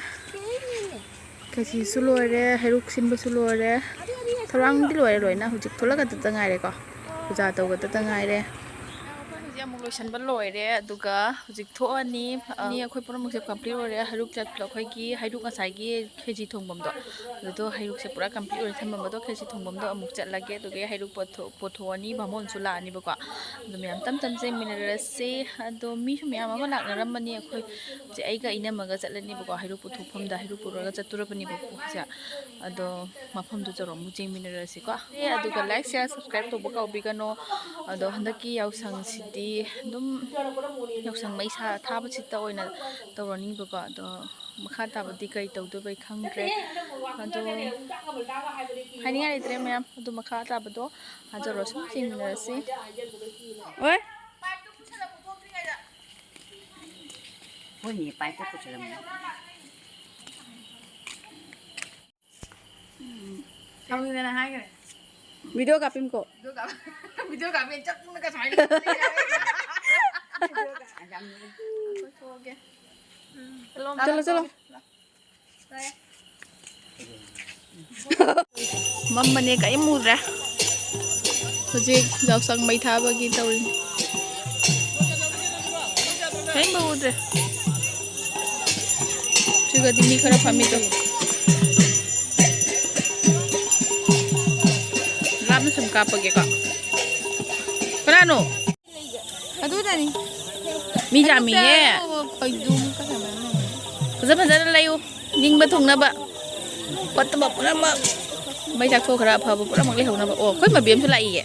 ꯈꯦꯆꯤꯁꯨ ꯂꯣꯏꯔꯦ, ꯍꯩꯔꯨꯛ ꯁꯤꯟꯕꯁꯨ ꯂꯣꯏꯔꯦ, ꯊꯧꯔꯥꯡꯗꯤ ꯂꯣꯏꯔꯦ ꯂꯣꯏꯅ꯫ ꯍꯧꯖꯤꯛ ꯊꯣꯛꯂꯛꯀꯗꯇ ꯉꯥꯏꯔꯦꯀꯣ, ꯄꯨꯖꯥ ꯇꯧꯒꯗꯇ ꯉꯥꯏꯔꯦ꯫ ꯑꯩꯈꯣꯏ ꯍꯧꯖꯤꯛ ꯑꯃꯨꯛ ꯂꯣꯏꯁꯟꯕ ꯂꯣꯏꯔꯦ, ꯑꯗꯨꯒ ꯍꯧꯖꯤꯛ ꯊꯣꯛꯑꯅꯤ꯫ ꯑꯅꯤ ꯑꯩꯈꯣꯏ ꯄꯨꯝꯅꯃꯛꯁꯦ complete ꯑꯣꯏꯔꯦ꯫ ꯍꯩꯔꯨꯛ ꯆꯠꯄꯗꯣ ꯑꯩꯈꯣꯏꯒꯤ ꯍꯩꯔꯨꯛ ꯉꯁꯥꯏꯒꯤ ꯈꯦꯆꯤ ꯊꯣꯡꯐꯝꯗꯣ, ꯑꯗꯨꯗꯣ ꯍꯩꯔꯨꯛꯁꯦ ꯄꯨꯔꯥ complete ꯑꯣꯏꯔꯦ ꯊꯝꯃꯝꯕꯗꯣ꯫ ꯈꯦꯆꯤ ꯊꯣꯡꯐꯝꯗꯣ ꯑꯃꯨꯛ ꯆꯠꯂꯒꯦ, ꯑꯗꯨꯒ ꯍꯩꯔꯨꯛ ꯄꯣꯠꯊꯣꯛ ꯄꯣꯠꯊꯣꯛꯑꯅꯤ, ꯕꯥꯃꯣꯟꯁꯨ ꯂꯥꯛꯑꯅꯤꯕꯀꯣ꯫ ꯑꯗꯣ ꯃꯌꯥꯝ ꯇꯞ ꯇꯞ ꯆꯦꯟꯃꯤꯟꯅꯔꯁꯤ꯫ ꯑꯗꯣ ꯃꯤꯁꯨ ꯃꯌꯥꯝ ꯑꯃ ꯂꯥꯛꯅꯔꯝꯕꯅꯤ꯫ ꯑꯩꯈꯣꯏ ꯍꯧꯖꯤꯛ ꯑꯩꯒ ꯏꯅꯝꯃꯒ ꯆꯠꯂꯅꯤꯕꯀꯣ, ꯍꯩꯔꯨꯛ ꯄꯨꯊꯣꯛꯐꯝꯗ ꯍꯩꯔꯨꯛ ꯄꯨꯔꯒ ꯆꯠꯇꯣꯔꯕꯅꯦꯕꯀꯣ ꯑꯩꯈꯣꯏꯁꯦ꯫ ꯑꯗꯣ ꯃꯐꯝꯗꯨ ꯆꯧꯔ ꯑꯃꯨꯛ ꯆꯦꯟꯃꯤꯟꯅꯔꯁꯤꯀꯣ꯫ ꯑꯦ, ꯑꯗꯨꯒ like, share, subscribe ꯇꯧꯕ ꯀꯥꯎꯕꯤꯒꯅꯣ꯫ ꯑꯗꯣ ꯍꯟꯗꯛꯀꯤ ꯌꯥꯎꯁꯪꯁꯤꯗꯤ ꯑꯗꯨꯝ ꯌꯥꯎꯁꯪ ꯃꯩ ꯁꯥ ꯊꯥꯕꯁꯤꯇ ꯑꯣꯏꯅ ꯇꯧꯔꯅꯤꯕꯀꯣ꯫ ꯑꯗꯣ ꯃꯈꯥ ꯇꯥꯕꯗꯤ ꯀꯔꯤ ꯇꯧꯗꯣꯏꯕ ꯑꯩ ꯈꯪꯗ꯭ꯔꯦ꯫ ꯑꯗꯣ ꯍꯥꯏꯅꯤꯡꯉꯥꯏ ꯂꯩꯇ꯭ꯔꯦ ꯃꯌꯥꯝ꯫ ꯑꯗꯨ ꯃꯈꯥ ꯇꯥꯕꯗꯣ ꯍꯥꯏꯖꯔꯣ, ꯁꯨꯝ ꯌꯦꯡꯃꯤꯟꯅꯔꯁꯤ꯫ ꯑꯣꯏ꯫ ꯍꯣꯏꯅꯦ, ꯄꯥꯏꯞꯇ ꯄꯨꯁꯜꯂꯝꯃꯦ꯫ ꯁꯥꯎꯅꯤꯡꯗꯅ ꯍꯥꯏꯈ꯭ꯔꯦ꯫ ꯚꯤꯗꯤꯑꯣ ꯀꯥꯞꯄꯤꯝꯀꯣ꯫ ꯚꯤꯗꯤꯑꯣ ꯀꯥꯞ-, ꯚꯤꯗꯤꯑꯣ ꯀꯥꯞꯄꯤ ꯆꯞꯅꯒ ꯁꯨꯃꯥꯏꯅ ꯊꯣꯛꯑꯒꯦ꯫ ꯆꯠꯂꯣ, ꯆꯠꯂꯣ꯫ ꯃꯝꯕꯅꯦ, ꯀꯔꯤꯝ ꯎꯗ꯭ꯔꯦ꯫ ꯍꯧꯖꯤꯛ ꯌꯥꯎꯁꯪ ꯃꯩ ꯊꯥꯕꯒꯤ ꯇꯧꯔꯤ꯫ ꯀꯔꯤꯝꯕꯨ ꯎꯗ꯭ꯔꯦ꯫ ꯁꯤꯒꯗꯤ ꯃꯤ ꯈꯔ ꯐꯝꯃꯤꯗꯣ꯫ ꯂꯥꯞꯅ ꯁꯨꯝ ꯀꯥꯞꯄꯒꯦꯀꯣ꯫ ꯀꯅꯥꯅꯣ? ꯑꯗꯨꯗꯅꯤ꯫ ꯃꯤ ꯌꯥꯝꯃꯤꯌꯦ꯫ ꯐꯖ ꯐꯖꯅ ꯂꯩꯌꯨ꯫ ꯅꯤꯡꯕ ꯊꯨꯡꯅꯕ꯫ ꯐꯠꯇꯕ ꯄꯨꯝꯅꯃꯛ꯫ ꯃꯩ ꯆꯥꯛꯊꯣꯛꯈ꯭ꯔ ꯑꯐꯕ ꯄꯨꯝꯅꯃꯛ ꯂꯩꯍꯧꯅꯕ꯫ ꯑꯣ, ꯑꯩꯈꯣꯏ ꯃꯕꯤ ꯑꯃꯁꯨ ꯂꯥꯛꯏꯌꯦ꯫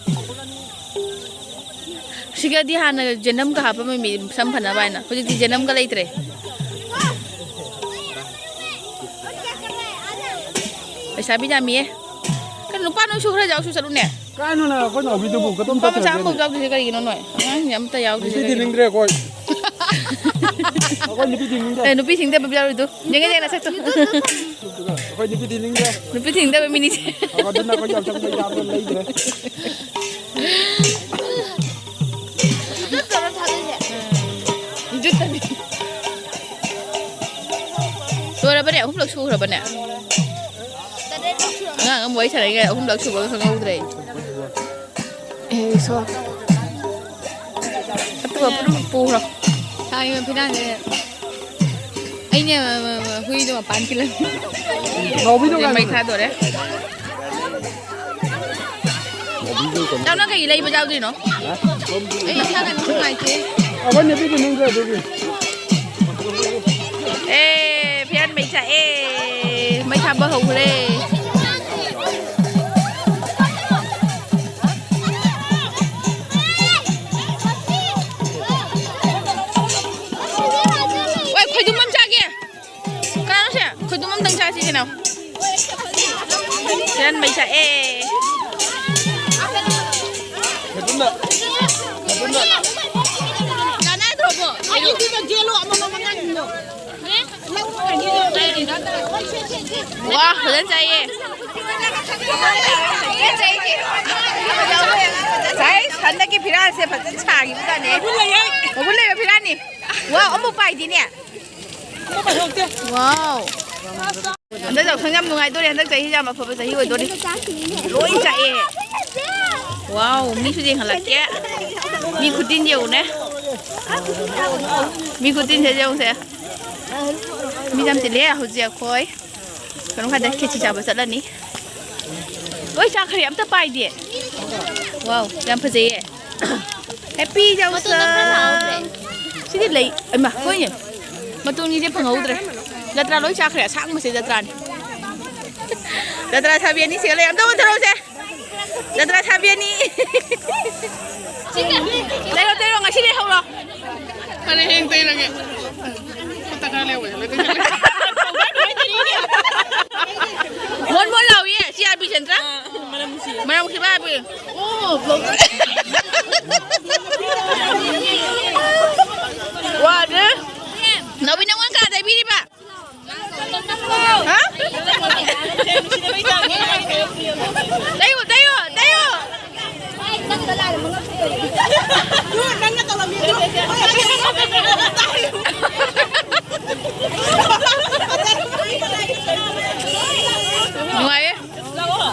ꯁꯤꯒꯗꯤ ꯍꯥꯟꯅ ꯖꯦꯅꯝꯒ ꯍꯥꯞꯄꯝꯃꯤ ꯁꯝ ꯐꯅꯕ ꯍꯥꯏꯅ꯫ ꯍꯧꯖꯤꯛꯇꯤ ꯖꯦꯅꯝꯒ ꯂꯩꯇ꯭ꯔꯦ꯫ ꯆꯥꯕꯤ ꯌꯥꯝꯃꯤꯌꯦ꯫ ꯀꯩꯅꯣ, ꯅꯨꯄꯥ ꯅꯣꯏꯁꯨ ꯈꯔ ꯌꯥꯎꯁꯨ ꯆꯠꯂꯨꯅꯦ꯫ ꯀꯥꯏꯅꯣꯅꯦ, ꯑꯩꯈꯣꯏ ꯅꯥꯎꯕꯤꯗꯨꯕꯨ ꯀꯗꯣꯝ ꯅꯨꯄꯥ ꯃꯆꯥ ꯆꯠꯈ꯭ꯔꯒꯦꯅꯦ? ꯑꯃꯐꯥꯎ ꯌꯥꯎꯗ꯭ꯔꯤꯁꯦ ꯀꯔꯤꯒꯤꯅꯣ ꯅꯣꯏ? ꯑꯉꯥꯡꯁꯤꯡꯁꯦ ꯑꯝꯇ ꯌꯥꯎꯗ꯭ꯔꯤꯁꯦ ꯅꯨꯄꯤ ꯀꯔꯤꯒꯤꯅꯣ? ꯊꯤꯅꯤꯡꯗ꯭ꯔꯦ ꯑꯩꯈꯣꯏ꯫ ꯑꯩꯈꯣꯏ ꯅꯨꯄꯤ ꯊꯤꯅꯤꯡꯗ꯭ꯔꯦ꯫ ꯑꯦ, ꯅꯨꯄꯤ ꯊꯤꯡꯗꯕ ꯌꯥꯎꯔꯤꯗꯨ꯫ ꯌꯦꯡꯉꯦ, ꯌꯦꯡꯉꯦ, ꯅꯁꯛꯇꯨ꯫ ꯑꯩꯈꯣꯏ ꯅꯨꯄꯤ ꯊꯤꯅꯤꯡꯗ꯭ꯔꯦ꯫ ꯅꯨꯄꯤ ꯊꯤꯡꯗꯕ ꯃꯤꯅꯤꯁꯦ꯫ ꯑꯗꯨꯅ ꯑꯩꯈꯣꯏ ꯌꯥꯎꯁꯪꯗ ꯌꯥꯝꯅ ꯂꯩꯗ꯭ꯔꯦ꯫ ꯖꯨꯠꯇꯅꯤ꯫ ꯂꯣꯏꯔꯕꯅꯦ? ꯑꯍꯨꯝꯂꯛ ꯁꯨꯈ꯭ꯔꯕꯅꯦ? ꯑꯉꯥꯡ ꯑꯃ ꯋꯥꯔꯤ ꯁꯥꯟꯅꯔꯤꯉꯩ ꯑꯍꯨꯝꯂꯛ ꯁꯨꯕꯒ ꯈꯪꯍꯧꯗ꯭ꯔꯦ꯫ ꯑꯦ, ꯏꯁꯣꯔ꯫ ꯑꯇꯣꯞꯄ ꯄꯨꯝꯅꯃꯛ ꯄꯨꯈ꯭ꯔꯣ꯫ ꯁꯥꯔꯤꯕ ꯐꯤꯔꯥꯟꯁꯦ ꯑꯩꯅ, ꯍꯨꯏꯗꯣ ꯃꯄꯥꯟ ꯀꯤꯂꯝ꯫ ꯉꯥꯎꯕꯤꯗꯣ ꯍꯧꯖꯤꯛ ꯃꯩ ꯉꯥꯏꯕꯤꯗꯣ꯫ ꯊꯥꯗꯣꯔꯦ꯫ ꯅꯪꯅ ꯀꯩ ꯂꯩꯕ ꯌꯥꯎꯗꯣꯏꯅꯣ? ꯑꯩ ꯏꯁꯥ ꯀꯩꯅꯣ ꯅꯨꯡꯉꯥꯏꯇꯦ꯫ ꯑꯩꯈꯣꯏ ꯅꯨꯄꯤꯗꯤ ꯅꯤꯡꯗ꯭ꯔꯦ ꯑꯗꯨꯒꯤ꯫ ꯑꯦ, ꯐꯤꯔꯥꯟ ꯃꯩ ꯊꯥꯛꯑꯦ꯫ ꯃꯩ ꯊꯥꯕ ꯍꯧꯈ꯭ꯔꯦ꯫ ꯍꯣꯏ, ꯈꯣꯏꯗꯨꯝ ꯑꯃ ꯆꯥꯒꯦ꯫ ꯀꯅꯥꯅꯣ ꯁꯦ? ꯈꯣꯏꯗꯨꯝ ꯑꯝꯇꯪ ꯆꯥꯁꯤ ꯀꯩꯅꯣ꯫ ꯐꯤꯔꯥꯟ ꯃꯩ ꯊꯥꯛꯑꯦ꯫ ꯀꯥꯟꯅꯗ꯭ꯔꯣꯕꯣ? ꯑꯩꯒꯤꯗꯨꯗ ꯌꯦꯜꯂꯣ ꯑꯃꯃꯝ ꯑꯉꯥꯡꯁꯤꯡꯗꯣ꯫ ꯋꯥ, ꯐꯖꯅ ꯆꯥꯏꯌꯦ꯫ ꯁꯥꯏꯁ, ꯍꯟꯗꯛꯀꯤ ꯐꯤꯔꯥꯜꯁꯦ ꯐꯖꯅ ꯁꯥꯈꯤꯕꯖꯥꯠꯅꯦ꯫ ꯃꯒꯨꯟ ꯂꯩꯕ ꯐꯤꯔꯥꯜꯅꯤ꯫ ꯋꯥ, ꯑꯃꯨꯛ ꯄꯥꯏꯗꯤꯅꯦ꯫ ꯋꯥꯎ꯫ ꯍꯟꯗꯛ ꯌꯥꯎꯁꯪ ꯌꯥꯝ ꯅꯨꯡꯉꯥꯏꯗꯣꯔꯦ꯫ ꯍꯟꯗꯛ ꯆꯍꯤ ꯌꯥꯝ ꯑꯐꯕ ꯆꯍꯤ ꯑꯣꯏꯗꯣꯔꯤ꯫ ꯂꯣꯏ ꯆꯥꯛꯑꯦ꯫ ꯋꯥꯎ, ꯃꯤꯁꯨ ꯌꯦꯡꯍꯜꯂꯛꯀꯦ꯫ ꯃꯤ ꯈꯨꯇꯤꯟ ꯌꯦꯡꯉꯨꯅꯦ꯫ ꯃꯤ ꯈꯨꯇꯤꯟꯁꯦ ꯌꯦꯡꯉꯨꯁꯦ꯫ ꯃꯤ ꯌꯥꯝ ꯆꯤꯜꯂꯦ ꯍꯧꯖꯤꯛ ꯑꯩꯈꯣꯏ꯫ ꯀꯩꯅꯣ ꯀꯥꯏꯗ ꯈꯦꯆꯤ ꯆꯥꯕ ꯆꯠꯂꯅꯤ꯫ ꯂꯣꯏ ꯆꯥꯈ꯭ꯔꯦ, ꯑꯝꯇ ꯄꯥꯏꯗꯦ꯫ ꯋꯥꯎ, ꯌꯥꯝ ꯐꯖꯩꯌꯦ꯫ ꯍꯦꯄꯤ ꯌꯥꯎꯁꯪ꯫ ꯁꯤꯗꯤ ꯂꯩ꯫ ꯏꯃꯥ, ꯍꯣꯏꯅꯦ꯫ ꯃꯇꯣꯟꯒꯤꯁꯦ ꯐꯪꯍꯧꯗ꯭ꯔꯦ꯫ ꯖꯇ꯭ꯔꯥ ꯂꯣꯏ ꯆꯥꯈ꯭ꯔꯦ꯫ ꯑꯁꯥꯡꯕꯁꯦ ꯖꯇ꯭ꯔꯥꯅꯤ꯫ ꯖꯇ꯭ꯔꯥ ꯁꯥꯕꯤ ꯑꯅꯤꯁꯤꯒ ꯂꯩ꯫ ꯑꯝꯇ ꯑꯣꯟꯊꯣꯔꯛꯎꯁꯦ꯫ ꯖꯇ꯭ꯔꯥ ꯁꯥꯕꯤ ꯑꯅꯤ꯫ ꯇꯩꯔꯣ, ꯇꯩꯔꯣ, ꯉꯁꯤꯗꯩ ꯍꯧꯔꯣ꯫ ꯐꯔꯦ, ꯍꯌꯦꯡ ꯇꯩꯔꯒꯦ꯫ ꯈꯨꯠꯇ ꯈꯔ ꯂꯩꯍꯧꯕꯅꯦ, ꯂꯣꯏ ꯇꯩꯁꯜꯂꯦ꯫ ꯃꯣꯟ ꯃꯣꯟ ꯂꯥꯎꯏꯌꯦ, ꯁꯤ ꯑꯥꯔ ꯕꯤ ꯁꯦꯟꯇ꯭ꯔꯥ? ꯑꯥ, ꯃꯅꯝ ꯅꯨꯡꯁꯤ꯫ ꯃꯅꯝ ꯅꯨꯡꯁꯤꯕ ꯑꯥꯔ ꯕꯤ꯫ ꯑꯣ, ꯕ꯭ꯂꯣꯒꯔ꯫ ꯋꯥꯗꯦ꯫ ꯅꯥꯎꯕꯤ, ꯅꯪꯉꯣꯟ ꯀꯅꯥ ꯇꯩꯕꯤꯔꯤꯕ? ꯍꯥ? ꯇꯩꯌꯨ, ꯇꯩꯌꯨ, ꯇꯩꯌꯨ꯫ ꯅꯨꯡꯉꯥꯏꯌꯦ꯫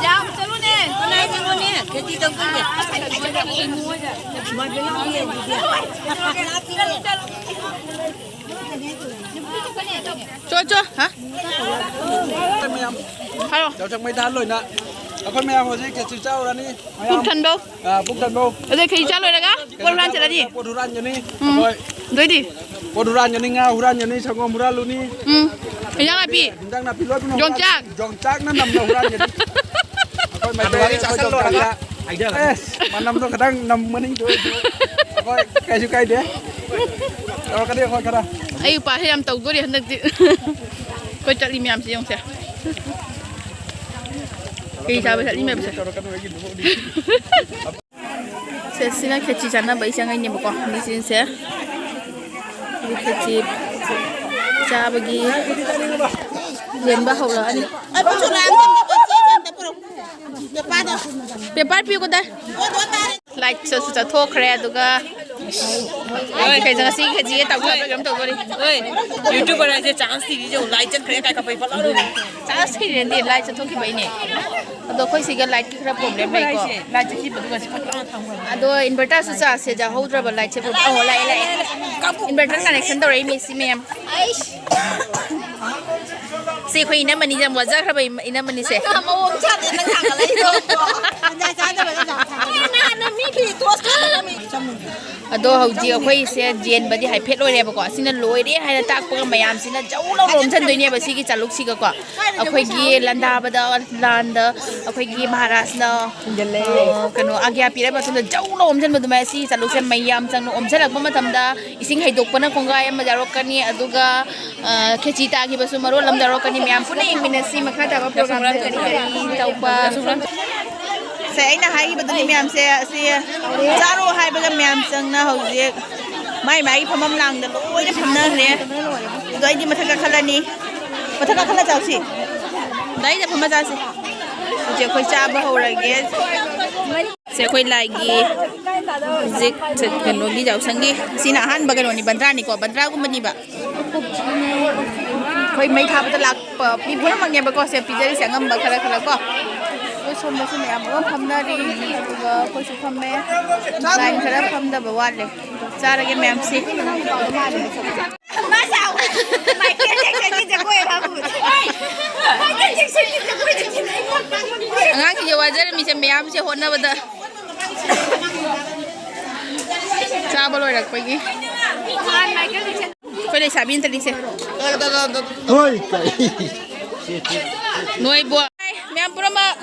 ꯌꯥꯝ ꯆꯠꯂꯨꯅꯦ꯫ ꯀꯅꯥ ꯆꯠꯂꯨꯅꯦ? ꯈꯦꯆꯤ ꯇꯧꯗꯣꯏꯅꯦ꯫ ꯆꯣ, ꯆꯣ, ꯍꯥ? ꯑꯩꯈꯣꯏ ꯃꯌꯥꯝ ꯍꯥꯏꯔꯣ꯫ ꯌꯥꯎꯁꯪ ꯃꯩ ꯊꯥ ꯂꯣꯏꯅ ꯑꯩꯈꯣꯏ ꯃꯌꯥꯝ ꯍꯧꯖꯤꯛ ꯈꯦꯆꯤ ꯆꯥꯎꯔꯅꯤ꯫ ꯄꯨꯛ ꯃꯌꯥꯝ, ꯊꯟꯕꯧ꯫ ꯑ, ꯄꯨꯛ ꯊꯟꯕꯧ꯫ ꯑꯗꯩ ꯈꯦꯆꯤ ꯆꯥ ꯂꯣꯏꯔꯒ ꯄꯣꯠ ꯍꯨꯔꯥꯟ ꯆꯠꯂꯅꯤ꯫ ꯄꯣꯠ ꯍꯨꯔꯥꯟꯒꯅꯤ꯫ ꯎꯝ꯫ ꯑꯩꯈꯣꯏ ꯑꯗꯩꯗꯤ? ꯄꯣꯠ ꯍꯨꯔꯥꯟꯒꯅꯤ, ꯉꯥ ꯍꯨꯔꯥꯟꯒꯅꯤ, ꯁꯪꯒꯣꯝ ꯍꯨꯔꯥꯜꯂꯨꯅꯤ꯫ ꯎꯝ꯫ ꯏꯟꯖꯥꯡ ꯅꯥꯄꯤ꯫ ꯏꯟꯖꯥꯡ ꯅꯥꯄꯤ ꯂꯣꯏ ꯄꯨꯝꯅꯃꯛ ꯌꯣꯡꯆꯥꯛ꯫ ꯌꯣꯡꯆꯥꯛꯅ ꯅꯝꯅ ꯍꯨꯔꯥꯟꯒꯅꯤ꯫ ꯑꯩꯈꯣꯏ ꯃꯩꯇꯩ ꯑꯗꯨꯃꯥꯏꯅ ꯑꯩꯈꯣꯏ ꯆꯥꯁꯤꯜꯂꯨꯔꯒ ꯌꯣꯡꯆꯥꯛꯁꯦ꯫ ꯑꯦꯁ, ꯃꯅꯝꯗꯣ ꯈꯤꯇꯪ ꯅꯝꯕꯅꯤꯗꯣ ꯑꯩꯁꯨ꯫ ꯑꯩꯈꯣꯏ ꯀꯩꯁꯨ ꯀꯥꯏꯗꯦ꯫ ꯇꯧꯔꯛꯀꯅꯤ ꯑꯩꯈꯣꯏ ꯈꯔ꯫ ꯑꯩ ꯎꯄꯥꯁꯦ ꯌꯥꯝ ꯇꯧꯗꯣꯔꯤ ꯍꯟꯗꯛꯇꯤ꯫ ꯑꯩꯈꯣꯏ ꯆꯠꯂꯤ ꯃꯌꯥꯝꯁꯦ ꯌꯦꯡꯉꯨꯁꯦ꯫ ꯀꯩ ꯆꯥꯕ ꯆꯠꯂꯤ ꯃꯌꯥꯝꯁꯦ꯫ ꯇꯧꯔꯛꯀꯅꯨ ꯑꯩꯒꯤꯗꯨꯕꯨꯗꯤ꯫ ꯁꯦ, ꯁꯤꯅ ꯈꯦꯆꯤ ꯆꯥꯅꯕ ꯏꯆꯪꯉꯩꯅꯦꯕꯀꯣ, ꯃꯦꯆꯤꯟꯁꯦ꯫ ꯑꯗꯨ ꯈꯦꯆꯤ ꯆꯥꯕꯒꯤ ꯂꯦꯟꯕ ꯍꯧꯔꯛꯑꯅꯤ꯫ ꯄꯦꯄꯔ ꯄꯤꯌꯨ ꯀꯗꯥꯏ? ꯂꯥꯏꯠꯁꯨ ꯆꯠꯊꯣꯛꯈ꯭ꯔꯦ, ꯑꯗꯨꯒ ꯀꯩꯅꯣ, ꯉꯁꯤ ꯈꯦꯆꯤ ꯇꯧꯊꯣꯛꯄ꯭ꯔꯥ ꯀꯩꯅꯣꯝ ꯇꯧꯗꯣꯔꯤ꯫ ꯍꯣꯏ, YouTuber ꯍꯥꯏꯁꯦ ꯆꯥꯟꯁ ꯊꯤꯔꯤꯁꯦ ꯌꯦꯡꯉꯨ, ꯂꯥꯏꯠ ꯆꯠꯈ꯭ꯔꯦ ꯀꯥꯏ ꯀꯞꯄꯛꯏ ꯐꯠ ꯂꯥꯎꯅ꯫ ꯆꯥꯟꯁ ꯊꯤꯔꯦꯅꯦ, ꯂꯥꯏꯠ ꯆꯠꯊꯣꯛꯈꯤꯕꯩꯅꯦ꯫ ꯑꯗꯣ ꯑꯩꯈꯣꯏ ꯁꯤꯒ ꯂꯥꯏꯠꯀꯤ ꯈꯔ ꯄ꯭ꯔꯣꯕ꯭ꯂꯦꯝ ꯂꯩꯀꯣ꯫ ꯂꯥꯏꯠ ꯆꯠꯈꯤꯕꯗꯨꯒ ꯁꯤ ꯐꯠ ꯂꯥꯎꯅ ꯊꯝꯈ꯭ꯔꯕ꯫ ꯑꯗꯣ ꯏꯟꯚꯔꯇꯔꯁꯨ ꯆꯥꯔꯖꯁꯦ ꯌꯥꯍꯧꯗ꯭ꯔꯕ, ꯂꯥꯏꯠꯁꯦ ꯄ꯭ꯔꯣꯕ꯭ꯂꯦꯝ꯫ ꯑꯣ, ꯂꯥꯛꯑꯦ, ꯂꯥꯛꯑꯦ꯫ ꯏꯟꯚꯔꯇꯔ ꯀꯅꯦꯛꯁꯟ ꯇꯧꯔꯛꯏ ꯃꯦꯁꯤ ꯃꯌꯥꯝ꯫ ꯁꯤ ꯑꯩꯈꯣꯏ ꯏꯅꯝꯃꯅꯤ ꯌꯥꯝ ꯋꯥꯖꯈ꯭ꯔꯕ ꯏꯃ-, ꯏꯅꯝꯃꯅꯤꯁꯦ꯫ ꯃꯑꯣꯡ ꯆꯥꯗꯦ ꯅꯪ ꯊꯥꯡꯒꯠꯂꯛꯏꯗꯣ꯫ ꯇꯟꯖꯥ ꯆꯥꯗꯕꯗ ꯌꯥꯝ ꯊꯥꯡꯒꯠꯂꯛꯏ꯫ ꯅꯍꯥꯟꯅ ꯃꯤ ꯐꯤ ꯇꯣꯁ ꯑꯗꯣ ꯍꯧꯖꯤꯛ ꯑꯩꯈꯣꯏꯁꯦ ꯌꯦꯟꯕꯗꯤ ꯍꯥꯏꯐꯦꯠ ꯂꯣꯏꯔꯦꯕꯀꯣ꯫ ꯑꯁꯤꯅ ꯂꯣꯏꯔꯦ ꯍꯥꯏꯅ ꯇꯥꯛꯄꯒ ꯃꯌꯥꯝꯁꯤꯅ ꯖꯧ ꯂꯥꯎꯅ ꯑꯣꯝꯁꯤꯟꯗꯣꯏꯅꯦꯕ ꯁꯤꯒꯤ ꯆꯥꯂꯨꯛꯁꯤꯒꯀꯣ꯫ ꯑꯩꯈꯣꯏꯒꯤ ꯂꯟꯗꯥꯕꯗ, ꯂꯥꯟꯗ ꯑꯩꯈꯣꯏꯒꯤ ꯃꯍꯥꯔꯥꯖꯅ, ꯑ, ꯀꯩꯅꯣ, ꯑꯥꯒ꯭ꯌꯥ ꯄꯤꯔꯕ ꯃꯇꯨꯡꯗ ꯖꯧ ꯂꯥꯎꯅ ꯑꯣꯝꯁꯤꯟꯕ ꯑꯗꯨꯃꯥꯏꯅ ꯁꯤ ꯆꯥꯂꯨꯛꯁꯦ ꯃꯩ ꯌꯥꯝ ꯆꯪꯅ ꯑꯣꯝꯁꯤꯜꯂꯛꯄ ꯃꯇꯝꯗ ꯏꯁꯤꯡ ꯍꯩꯗꯣꯛꯄꯅ ꯀꯣꯡꯒꯥꯏ ꯑꯃ ꯌꯥꯎꯔꯛꯀꯅꯤ, ꯑꯗꯨꯒ, ꯑ, ꯈꯦꯆꯤ ꯇꯥꯈꯤꯕꯁꯨ ꯃꯔꯣꯜ ꯑꯃ ꯌꯥꯎꯔꯛꯀꯅꯤ꯫ ꯃꯌꯥꯝ ꯄꯨꯟꯅ ꯌꯦꯡꯃꯤꯟꯅꯁꯤ ꯃꯈꯥ ꯇꯥꯕ ꯄ꯭ꯔꯣꯒ꯭ꯔꯥꯝꯗ ꯀꯔꯤ ꯀꯔꯤ ꯇꯧꯕ꯫ ꯁꯦ, ꯑꯩꯅ ꯍꯥꯏꯈꯤꯕꯗꯨꯅꯤ ꯃꯌꯥꯝꯁꯦ, ꯑꯁꯤ ꯆꯥꯔꯣ ꯍꯥꯏꯕꯒ ꯃꯌꯥꯝ ꯆꯪꯅ ꯍꯧꯖꯤꯛ ꯃꯥꯏ ꯃꯥꯏꯒꯤ ꯐꯝꯐꯝ ꯂꯥꯡꯗ ꯂꯣꯏꯅ ꯐꯝꯅꯈ꯭ꯔꯦ꯫ ꯑꯗꯣ ꯑꯩꯗꯤ ꯃꯊꯛ ꯀꯥꯈꯠꯂꯅꯤ꯫ ꯃꯊꯛ ꯀꯥꯈꯠꯂ ꯆꯥꯁꯤ꯫ ꯗꯥꯏꯗ ꯐꯝꯃ ꯆꯥꯁꯤ꯫ ꯍꯧꯖꯤꯛ ꯑꯩꯈꯣꯏ ꯆꯥꯕ ꯍꯧꯔꯒꯦ꯫ ꯁꯦ, ꯑꯩꯈꯣꯏ ꯂꯥꯏꯒꯤ ꯍꯧꯖꯤꯛ ꯀꯩꯅꯣꯒꯤ ꯌꯥꯎꯁꯪꯒꯤ, ꯁꯤꯅ ꯑꯍꯥꯟꯕ ꯀꯩꯅꯣꯅꯤ, ꯕꯟꯗ꯭ꯔꯥꯅꯤꯀꯣ, ꯕꯟꯗ꯭ꯔꯥꯒꯨꯝꯕꯅꯤꯕ꯫ ꯑꯩꯈꯣꯏ ꯃꯩ ꯊꯥꯕꯗ ꯂꯥꯛꯄ ꯃꯤ ꯄꯨꯝꯅꯃꯛꯅꯦꯕꯀꯣ ꯁꯦ ꯄꯤꯖꯔꯤꯁꯦ, ꯑꯉꯝꯕ ꯈꯔ ꯈꯔ ꯀꯣ꯫ ꯑꯩꯈꯣꯏ ꯁꯣꯝꯗꯁꯨ ꯃꯌꯥꯝ ꯑꯃ ꯐꯝꯅꯔꯤ, ꯑꯗꯨꯒ ꯑꯩꯈꯣꯏꯁꯨ ꯐꯝꯃꯦ, ꯂꯥꯏꯟ ꯈꯔ ꯐꯝꯗꯕ ꯋꯥꯠꯂꯦ꯫ ꯆꯥꯔꯒꯦ ꯃꯌꯥꯝꯁꯤ꯫ ꯃꯥ ꯁꯥꯎ꯫ ꯃꯥꯏꯀꯦꯜ ꯖꯦꯛꯁꯟꯒꯤ ꯖꯒꯣꯏ ꯑꯃ ꯍꯥꯞꯄꯨ꯫ ꯃꯥꯏꯀꯦꯜ ꯖꯦꯛꯁꯟꯒꯤ ꯖꯒꯣꯏꯗ ꯊꯤꯟꯅꯩ꯫ ꯑꯉꯥꯡꯁꯤꯡꯁꯦ ꯋꯥꯖꯔꯝꯃꯤꯁꯦ ꯃꯌꯥꯝꯁꯦ ꯍꯣꯠꯅꯕꯗ꯫ ꯆꯥꯕ ꯂꯣꯏꯔꯛꯄꯒꯤ꯫ ꯑꯩꯈꯣꯏ ꯂꯩꯁꯥꯕꯤ ꯑꯝꯇ ꯂꯤꯛꯁꯦ꯫ ꯍꯣꯏ, ꯀꯩ? ꯅꯣꯏꯕꯨ꯫ ꯃꯌꯥꯝ ꯄꯨꯝꯅꯃꯛ꯫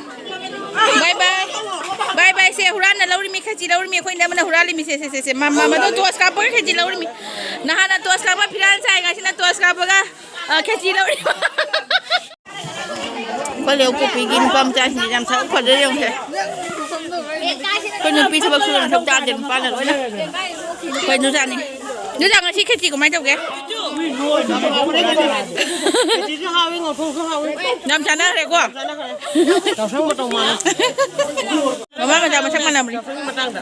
ꯕꯥꯏ ꯕꯥꯏ꯫ ꯕꯥꯏ ꯕꯥꯏ ꯁꯦ ꯍꯨꯔꯥꯟꯅ ꯂꯧꯔꯤꯃꯤ, ꯈꯦꯆꯤ ꯂꯧꯔꯤꯃꯤ, ꯑꯩꯈꯣꯏ ꯏꯅꯝꯃꯅ ꯍꯨꯔꯥꯜꯂꯤꯃꯤꯁꯦ, ꯁꯦ, ꯁꯦ, ꯁꯦ꯫ ꯃ-, ꯃ-, ꯃꯗꯣ ꯇꯣꯁ ꯀꯥꯞꯄꯒ ꯈꯦꯆꯤ ꯂꯧꯔꯤꯃꯤ꯫ ꯅꯍꯥꯟꯅ ꯇꯣꯁ ꯀꯥꯞꯄ ꯐꯤꯔꯥꯟ ꯆꯥꯏ, ꯉꯁꯤꯅ ꯇꯣꯁ ꯀꯥꯞꯄꯒ, ꯑ, ꯈꯦꯆꯤ ꯂꯧꯔꯤꯕ꯫ ꯑꯩꯈꯣꯏ ꯂꯩ ꯀꯣꯄꯤꯒꯤ ꯅꯨꯄꯥ ꯃꯆꯥꯁꯤꯡꯁꯦ ꯌꯥꯝ ꯊꯕꯛ ꯐꯖꯅ ꯌꯦꯡꯉꯨꯁꯦ꯫ ꯑꯩꯈꯣꯏ ꯅꯨꯄꯤ ꯊꯕꯛ ꯁꯨꯕ ꯃꯊꯧ ꯇꯥꯗꯦ, ꯅꯨꯄꯥꯅ ꯂꯣꯏꯅ꯫ ꯑꯩꯈꯣꯏ ꯅꯨꯆꯥꯅꯤ꯫ ꯅꯨꯆꯥ ꯉꯁꯤ ꯈꯦꯆꯤ ꯀꯃꯥꯏꯅ ꯇꯧꯒꯦ? ꯈꯦꯆꯤꯁꯨ ꯍꯥꯎꯋꯤ, ꯉꯧꯊꯣꯛꯁꯨ ꯍꯥꯎꯋꯤ꯫ ꯌꯥꯝ ꯆꯥꯅꯈ꯭ꯔꯦꯀꯣ? ꯌꯥꯎꯁꯪ ꯃꯇꯧ ꯃꯥꯜꯂꯦ꯫ ꯃꯃꯥ ꯃꯆꯥ ꯃꯁꯛ ꯃꯥꯟꯅꯕꯅꯤ꯫ ꯌꯥꯎꯁꯪꯒꯤ ꯃꯇꯥꯡꯗ꯫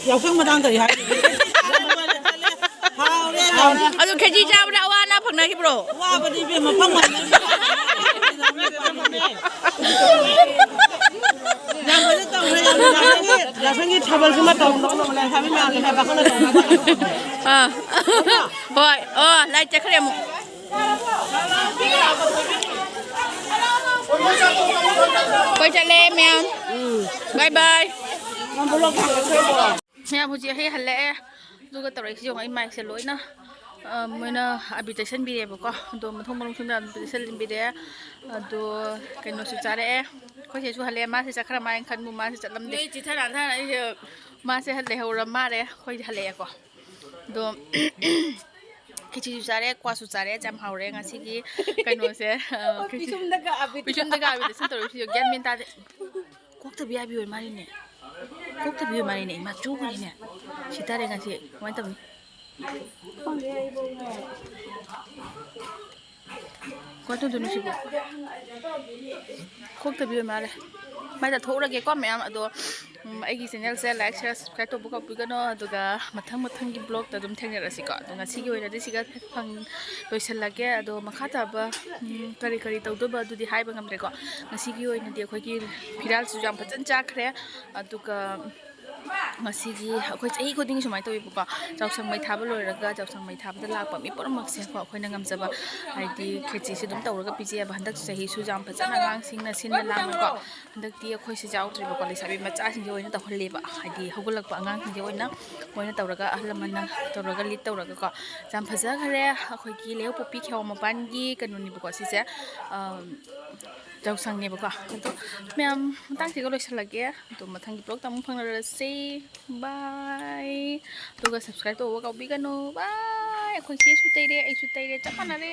ꯌꯥꯎꯁꯪ ꯃꯇꯥꯡꯗ ꯀꯔꯤ ꯍꯥꯏ? ꯍꯥꯎꯔꯦ, ꯍꯥꯎꯔꯦ꯫ ꯑꯗꯨ ꯈꯦꯆꯤ ꯆꯥꯕꯗ ꯑꯋꯥ ꯑꯅꯥ ꯐꯪꯅꯈꯤꯕ꯭ꯔꯣ? ꯋꯥꯕꯗꯤ ꯏꯕꯦꯝꯃ ꯐꯪꯉꯝꯃꯦ꯫ ꯌꯥꯝ ꯐꯖꯅ ꯇꯧꯈ꯭ꯔꯦ, ꯌꯥꯝ ꯅꯨꯡꯉꯥꯏ꯫ ꯌꯥꯎꯁꯪꯒꯤ ꯊꯥꯕꯜꯁꯤꯃ ꯇꯧꯅꯕ ꯂꯩꯁꯥꯕꯤ ꯃꯌꯥꯝꯅ ꯍꯦꯛ ꯄꯥꯈꯪꯅ ꯇꯧꯅꯕ꯫ ꯑꯥ꯫ ꯍꯣꯏ꯫ ꯑꯣ, ꯂꯥꯏꯠ ꯆꯠꯈ꯭ꯔꯦ ꯑꯃꯨꯛ꯫ ꯀꯣꯏ ꯆꯠꯂꯦ ꯃꯌꯥꯝ꯫ ꯕꯥꯏ ꯕꯥꯏ꯫ ꯃꯌꯥꯝ ꯍꯧꯖꯤꯛ ꯍꯦꯛ ꯍꯜꯂꯛꯑꯦ꯫ ꯑꯗꯨꯒ ꯇꯧꯔꯛꯏꯁꯤ ꯌꯦꯡꯉꯣ, ꯑꯩ ꯃꯥꯏꯛꯁꯦ ꯂꯣꯏꯅ, ꯑ, ꯃꯣꯏꯅ ꯑꯕꯤꯔ ꯇꯩꯁꯟꯕꯤꯔꯦꯕꯀꯣ꯫ ꯑꯗꯣ ꯃꯊꯣꯡ ꯃꯔꯝ ꯈꯪꯗꯅ ꯑꯕꯤꯔ ꯇꯩꯁꯟꯕꯤꯔꯦ꯫ ꯑꯗꯣ ꯀꯩꯅꯣꯁꯨ ꯆꯥꯔꯛꯑꯦ꯫ ꯑꯩꯈꯣꯏ ꯆꯦꯁꯨ ꯍꯜꯂꯛꯑꯦ꯫ ꯃꯥꯁꯦ ꯆꯠꯈ꯭ꯔ ꯃꯥꯜꯂꯦꯅ ꯈꯟꯕꯨ ꯃꯥꯁꯦ ꯆꯠꯂꯝꯗꯦ꯫ ꯅꯣꯏ ꯆꯤꯊ ꯅꯥꯟꯊꯅ ꯑꯩꯁꯦ ꯃꯥꯁꯦ ꯂꯩꯍꯧꯔ ꯃꯥꯜꯂꯦ꯫ ꯑꯩꯈꯣꯏꯗꯤ ꯍꯜꯂꯛꯑꯦꯀꯣ꯫ ꯑꯗꯣ ꯈꯦꯆꯤꯁꯨ ꯆꯥꯔꯦ, ꯀ꯭ꯋꯥꯁꯨ ꯆꯥꯔꯦ, ꯌꯥꯝ ꯍꯥꯎꯔꯦ ꯉꯁꯤꯒꯤ ꯀꯩꯅꯣꯁꯦ꯫ ꯑ, ꯈꯦꯆꯤ-, ꯄꯤꯁꯨꯝꯗꯒ ꯑꯕꯤꯔ ꯄꯤꯁꯨꯝꯗꯒ ꯑꯕꯤꯔ ꯇꯩꯁꯟ ꯇꯧꯔꯤꯁꯤ ꯒ꯭ꯌꯥꯟ ꯃꯦꯟ ꯇꯥꯗꯦ꯫ ꯀꯣꯛꯇꯕꯤ ꯑꯕꯤ ꯑꯣꯏ ꯃꯥꯜꯂꯤꯅꯦ꯫ ꯀꯣꯛꯇꯕꯤ ꯑꯣꯏ ꯃꯥꯜꯂꯤꯅꯦ꯫ ꯏꯃꯥ ꯆꯨꯈ꯭ꯔꯦꯅꯦ꯫ ꯁꯤ ꯇꯥꯔꯦ ꯉꯁꯤ꯫ ꯀꯃꯥꯏꯅ ꯇꯧꯅꯤ? ꯀꯃꯥꯏꯅ ꯇꯧꯗꯣꯏꯅꯣ ꯁꯤꯕꯨ? ꯀꯣꯛꯇꯕꯤ ꯑꯣꯏ ꯃꯥꯜꯂꯦ꯫ ꯃꯥꯏ ꯇꯥꯊꯣꯛꯎꯔꯒꯦꯀꯣ ꯃꯌꯥꯝ꯫ ꯑꯗꯣ, ꯎꯝ, ꯑꯩꯒꯤ ꯆꯦꯅꯦꯜꯁꯦ like, share, subscribe ꯇꯧꯕ ꯀꯥꯎꯕꯤꯒꯅꯣ꯫ ꯑꯗꯨꯒ ꯃꯊꯪ ꯃꯊꯪꯒꯤ ꯕ꯭ꯂꯣꯛꯇ ꯑꯗꯨꯝ ꯊꯦꯡꯅꯔꯁꯤꯀꯣ꯫ ꯑꯗꯣ ꯉꯁꯤꯒꯤ ꯑꯣꯏꯅꯗꯤ ꯁꯤꯒ ꯐꯪ-, ꯂꯣꯏꯁꯤꯜꯂꯒꯦ꯫ ꯑꯗꯣ ꯃꯈꯥ ꯇꯥꯕ, ꯎꯝ, ꯀꯔꯤ ꯀꯔꯤ ꯇꯧꯗꯣꯏꯕ ꯑꯗꯨꯗꯤ ꯍꯥꯏꯕ ꯉꯝꯗ꯭ꯔꯦꯀꯣ꯫ ꯉꯁꯤꯒꯤ ꯑꯣꯏꯅꯗꯤ ꯑꯩꯈꯣꯏꯒꯤ ꯐꯤꯔꯥꯜꯁꯤꯁꯨ ꯌꯥꯝ ꯐꯖꯅ ꯆꯥꯈ꯭ꯔꯦ꯫ ꯑꯗꯨꯒ ꯉꯁꯤꯒꯤ ꯑꯩꯈꯣꯏ ꯆꯍꯤ ꯈꯨꯗꯤꯡꯒꯤ ꯁꯨꯃꯥꯏꯅ ꯇꯧꯋꯦꯕꯀꯣ꯫ ꯆꯥꯎꯁꯪ ꯃꯩ ꯊꯥꯕ ꯂꯣꯏꯔꯒ ꯆꯥꯎꯁꯪ ꯃꯩ ꯊꯥꯕꯗ ꯂꯥꯛꯄ ꯃꯤ ꯄꯨꯝꯅꯃꯛꯁꯦꯀꯣ, ꯑꯩꯈꯣꯏꯅ ꯉꯝꯖꯕ ꯍꯥꯏꯗꯤ ꯈꯦꯆꯤꯁꯦ ꯑꯗꯨꯝ ꯇꯧꯔꯒ ꯄꯤꯖꯩꯑꯕ꯫ ꯍꯟꯗꯛ ꯆꯍꯤꯁꯨ ꯌꯥꯝ ꯐꯖꯅ ꯑꯉꯥꯡꯁꯤꯡꯅ ꯁꯤꯟꯕ ꯂꯥꯡꯕꯀꯣ꯫ ꯍꯟꯗꯛꯇꯤ ꯑꯩꯈꯣꯏꯁꯦ ꯌꯥꯎꯗ꯭ꯔꯦꯕꯀꯣ, ꯂꯩꯁꯥꯕꯤ ꯃꯆꯥꯁꯤꯡꯁꯦ ꯑꯣꯏꯅ ꯇꯧꯍꯜꯂꯦꯕ꯫ ꯍꯥꯏꯗꯤ ꯍꯧꯒꯠꯂꯛꯄ ꯑꯉꯥꯡꯁꯤꯡꯁꯦ ꯑꯣꯏꯅ ꯃꯣꯏꯅ ꯇꯧꯔꯒ, ꯑꯍꯜ ꯂꯃꯟꯅ ꯇꯧꯔꯒ ꯂꯤꯠ ꯇꯧꯔꯒꯀꯣ꯫ ꯌꯥꯝ ꯐꯖꯈ꯭ꯔꯦ꯫ ꯑꯩꯈꯣꯏꯒꯤ ꯂꯩꯍꯧꯄꯣꯛꯄꯤ ꯈꯦꯋꯥ ꯃꯄꯥꯟꯒꯤ ꯀꯩꯅꯣꯅꯦꯕꯀꯣ ꯁꯤꯁꯦ, ꯑꯝ, ꯌꯥꯎꯁꯪꯅꯦꯕꯀꯣ꯫ ꯑꯗꯣ ꯃꯌꯥꯝ ꯃꯇꯥꯡꯁꯤꯒ ꯂꯣꯏꯁꯤꯜꯂꯒꯦ꯫ ꯑꯗꯣ ꯃꯊꯪꯒꯤ ꯕ꯭ꯂꯣꯛꯇ ꯑꯃꯨꯛ ꯐꯪꯅꯔꯁꯤ꯫ ꯕꯥꯏ꯫ ꯑꯗꯨꯒ subscribe ꯇꯧꯕ ꯀꯥꯎꯕꯤꯒꯅꯨ꯫ ꯕꯥꯏ꯫ ꯑꯩꯈꯣꯏ ꯆꯦꯁꯨ ꯇꯩꯔꯦ, ꯑꯩꯁꯨ ꯇꯩꯔꯦ, ꯆꯞ ꯃꯥꯟꯅꯔꯦ꯫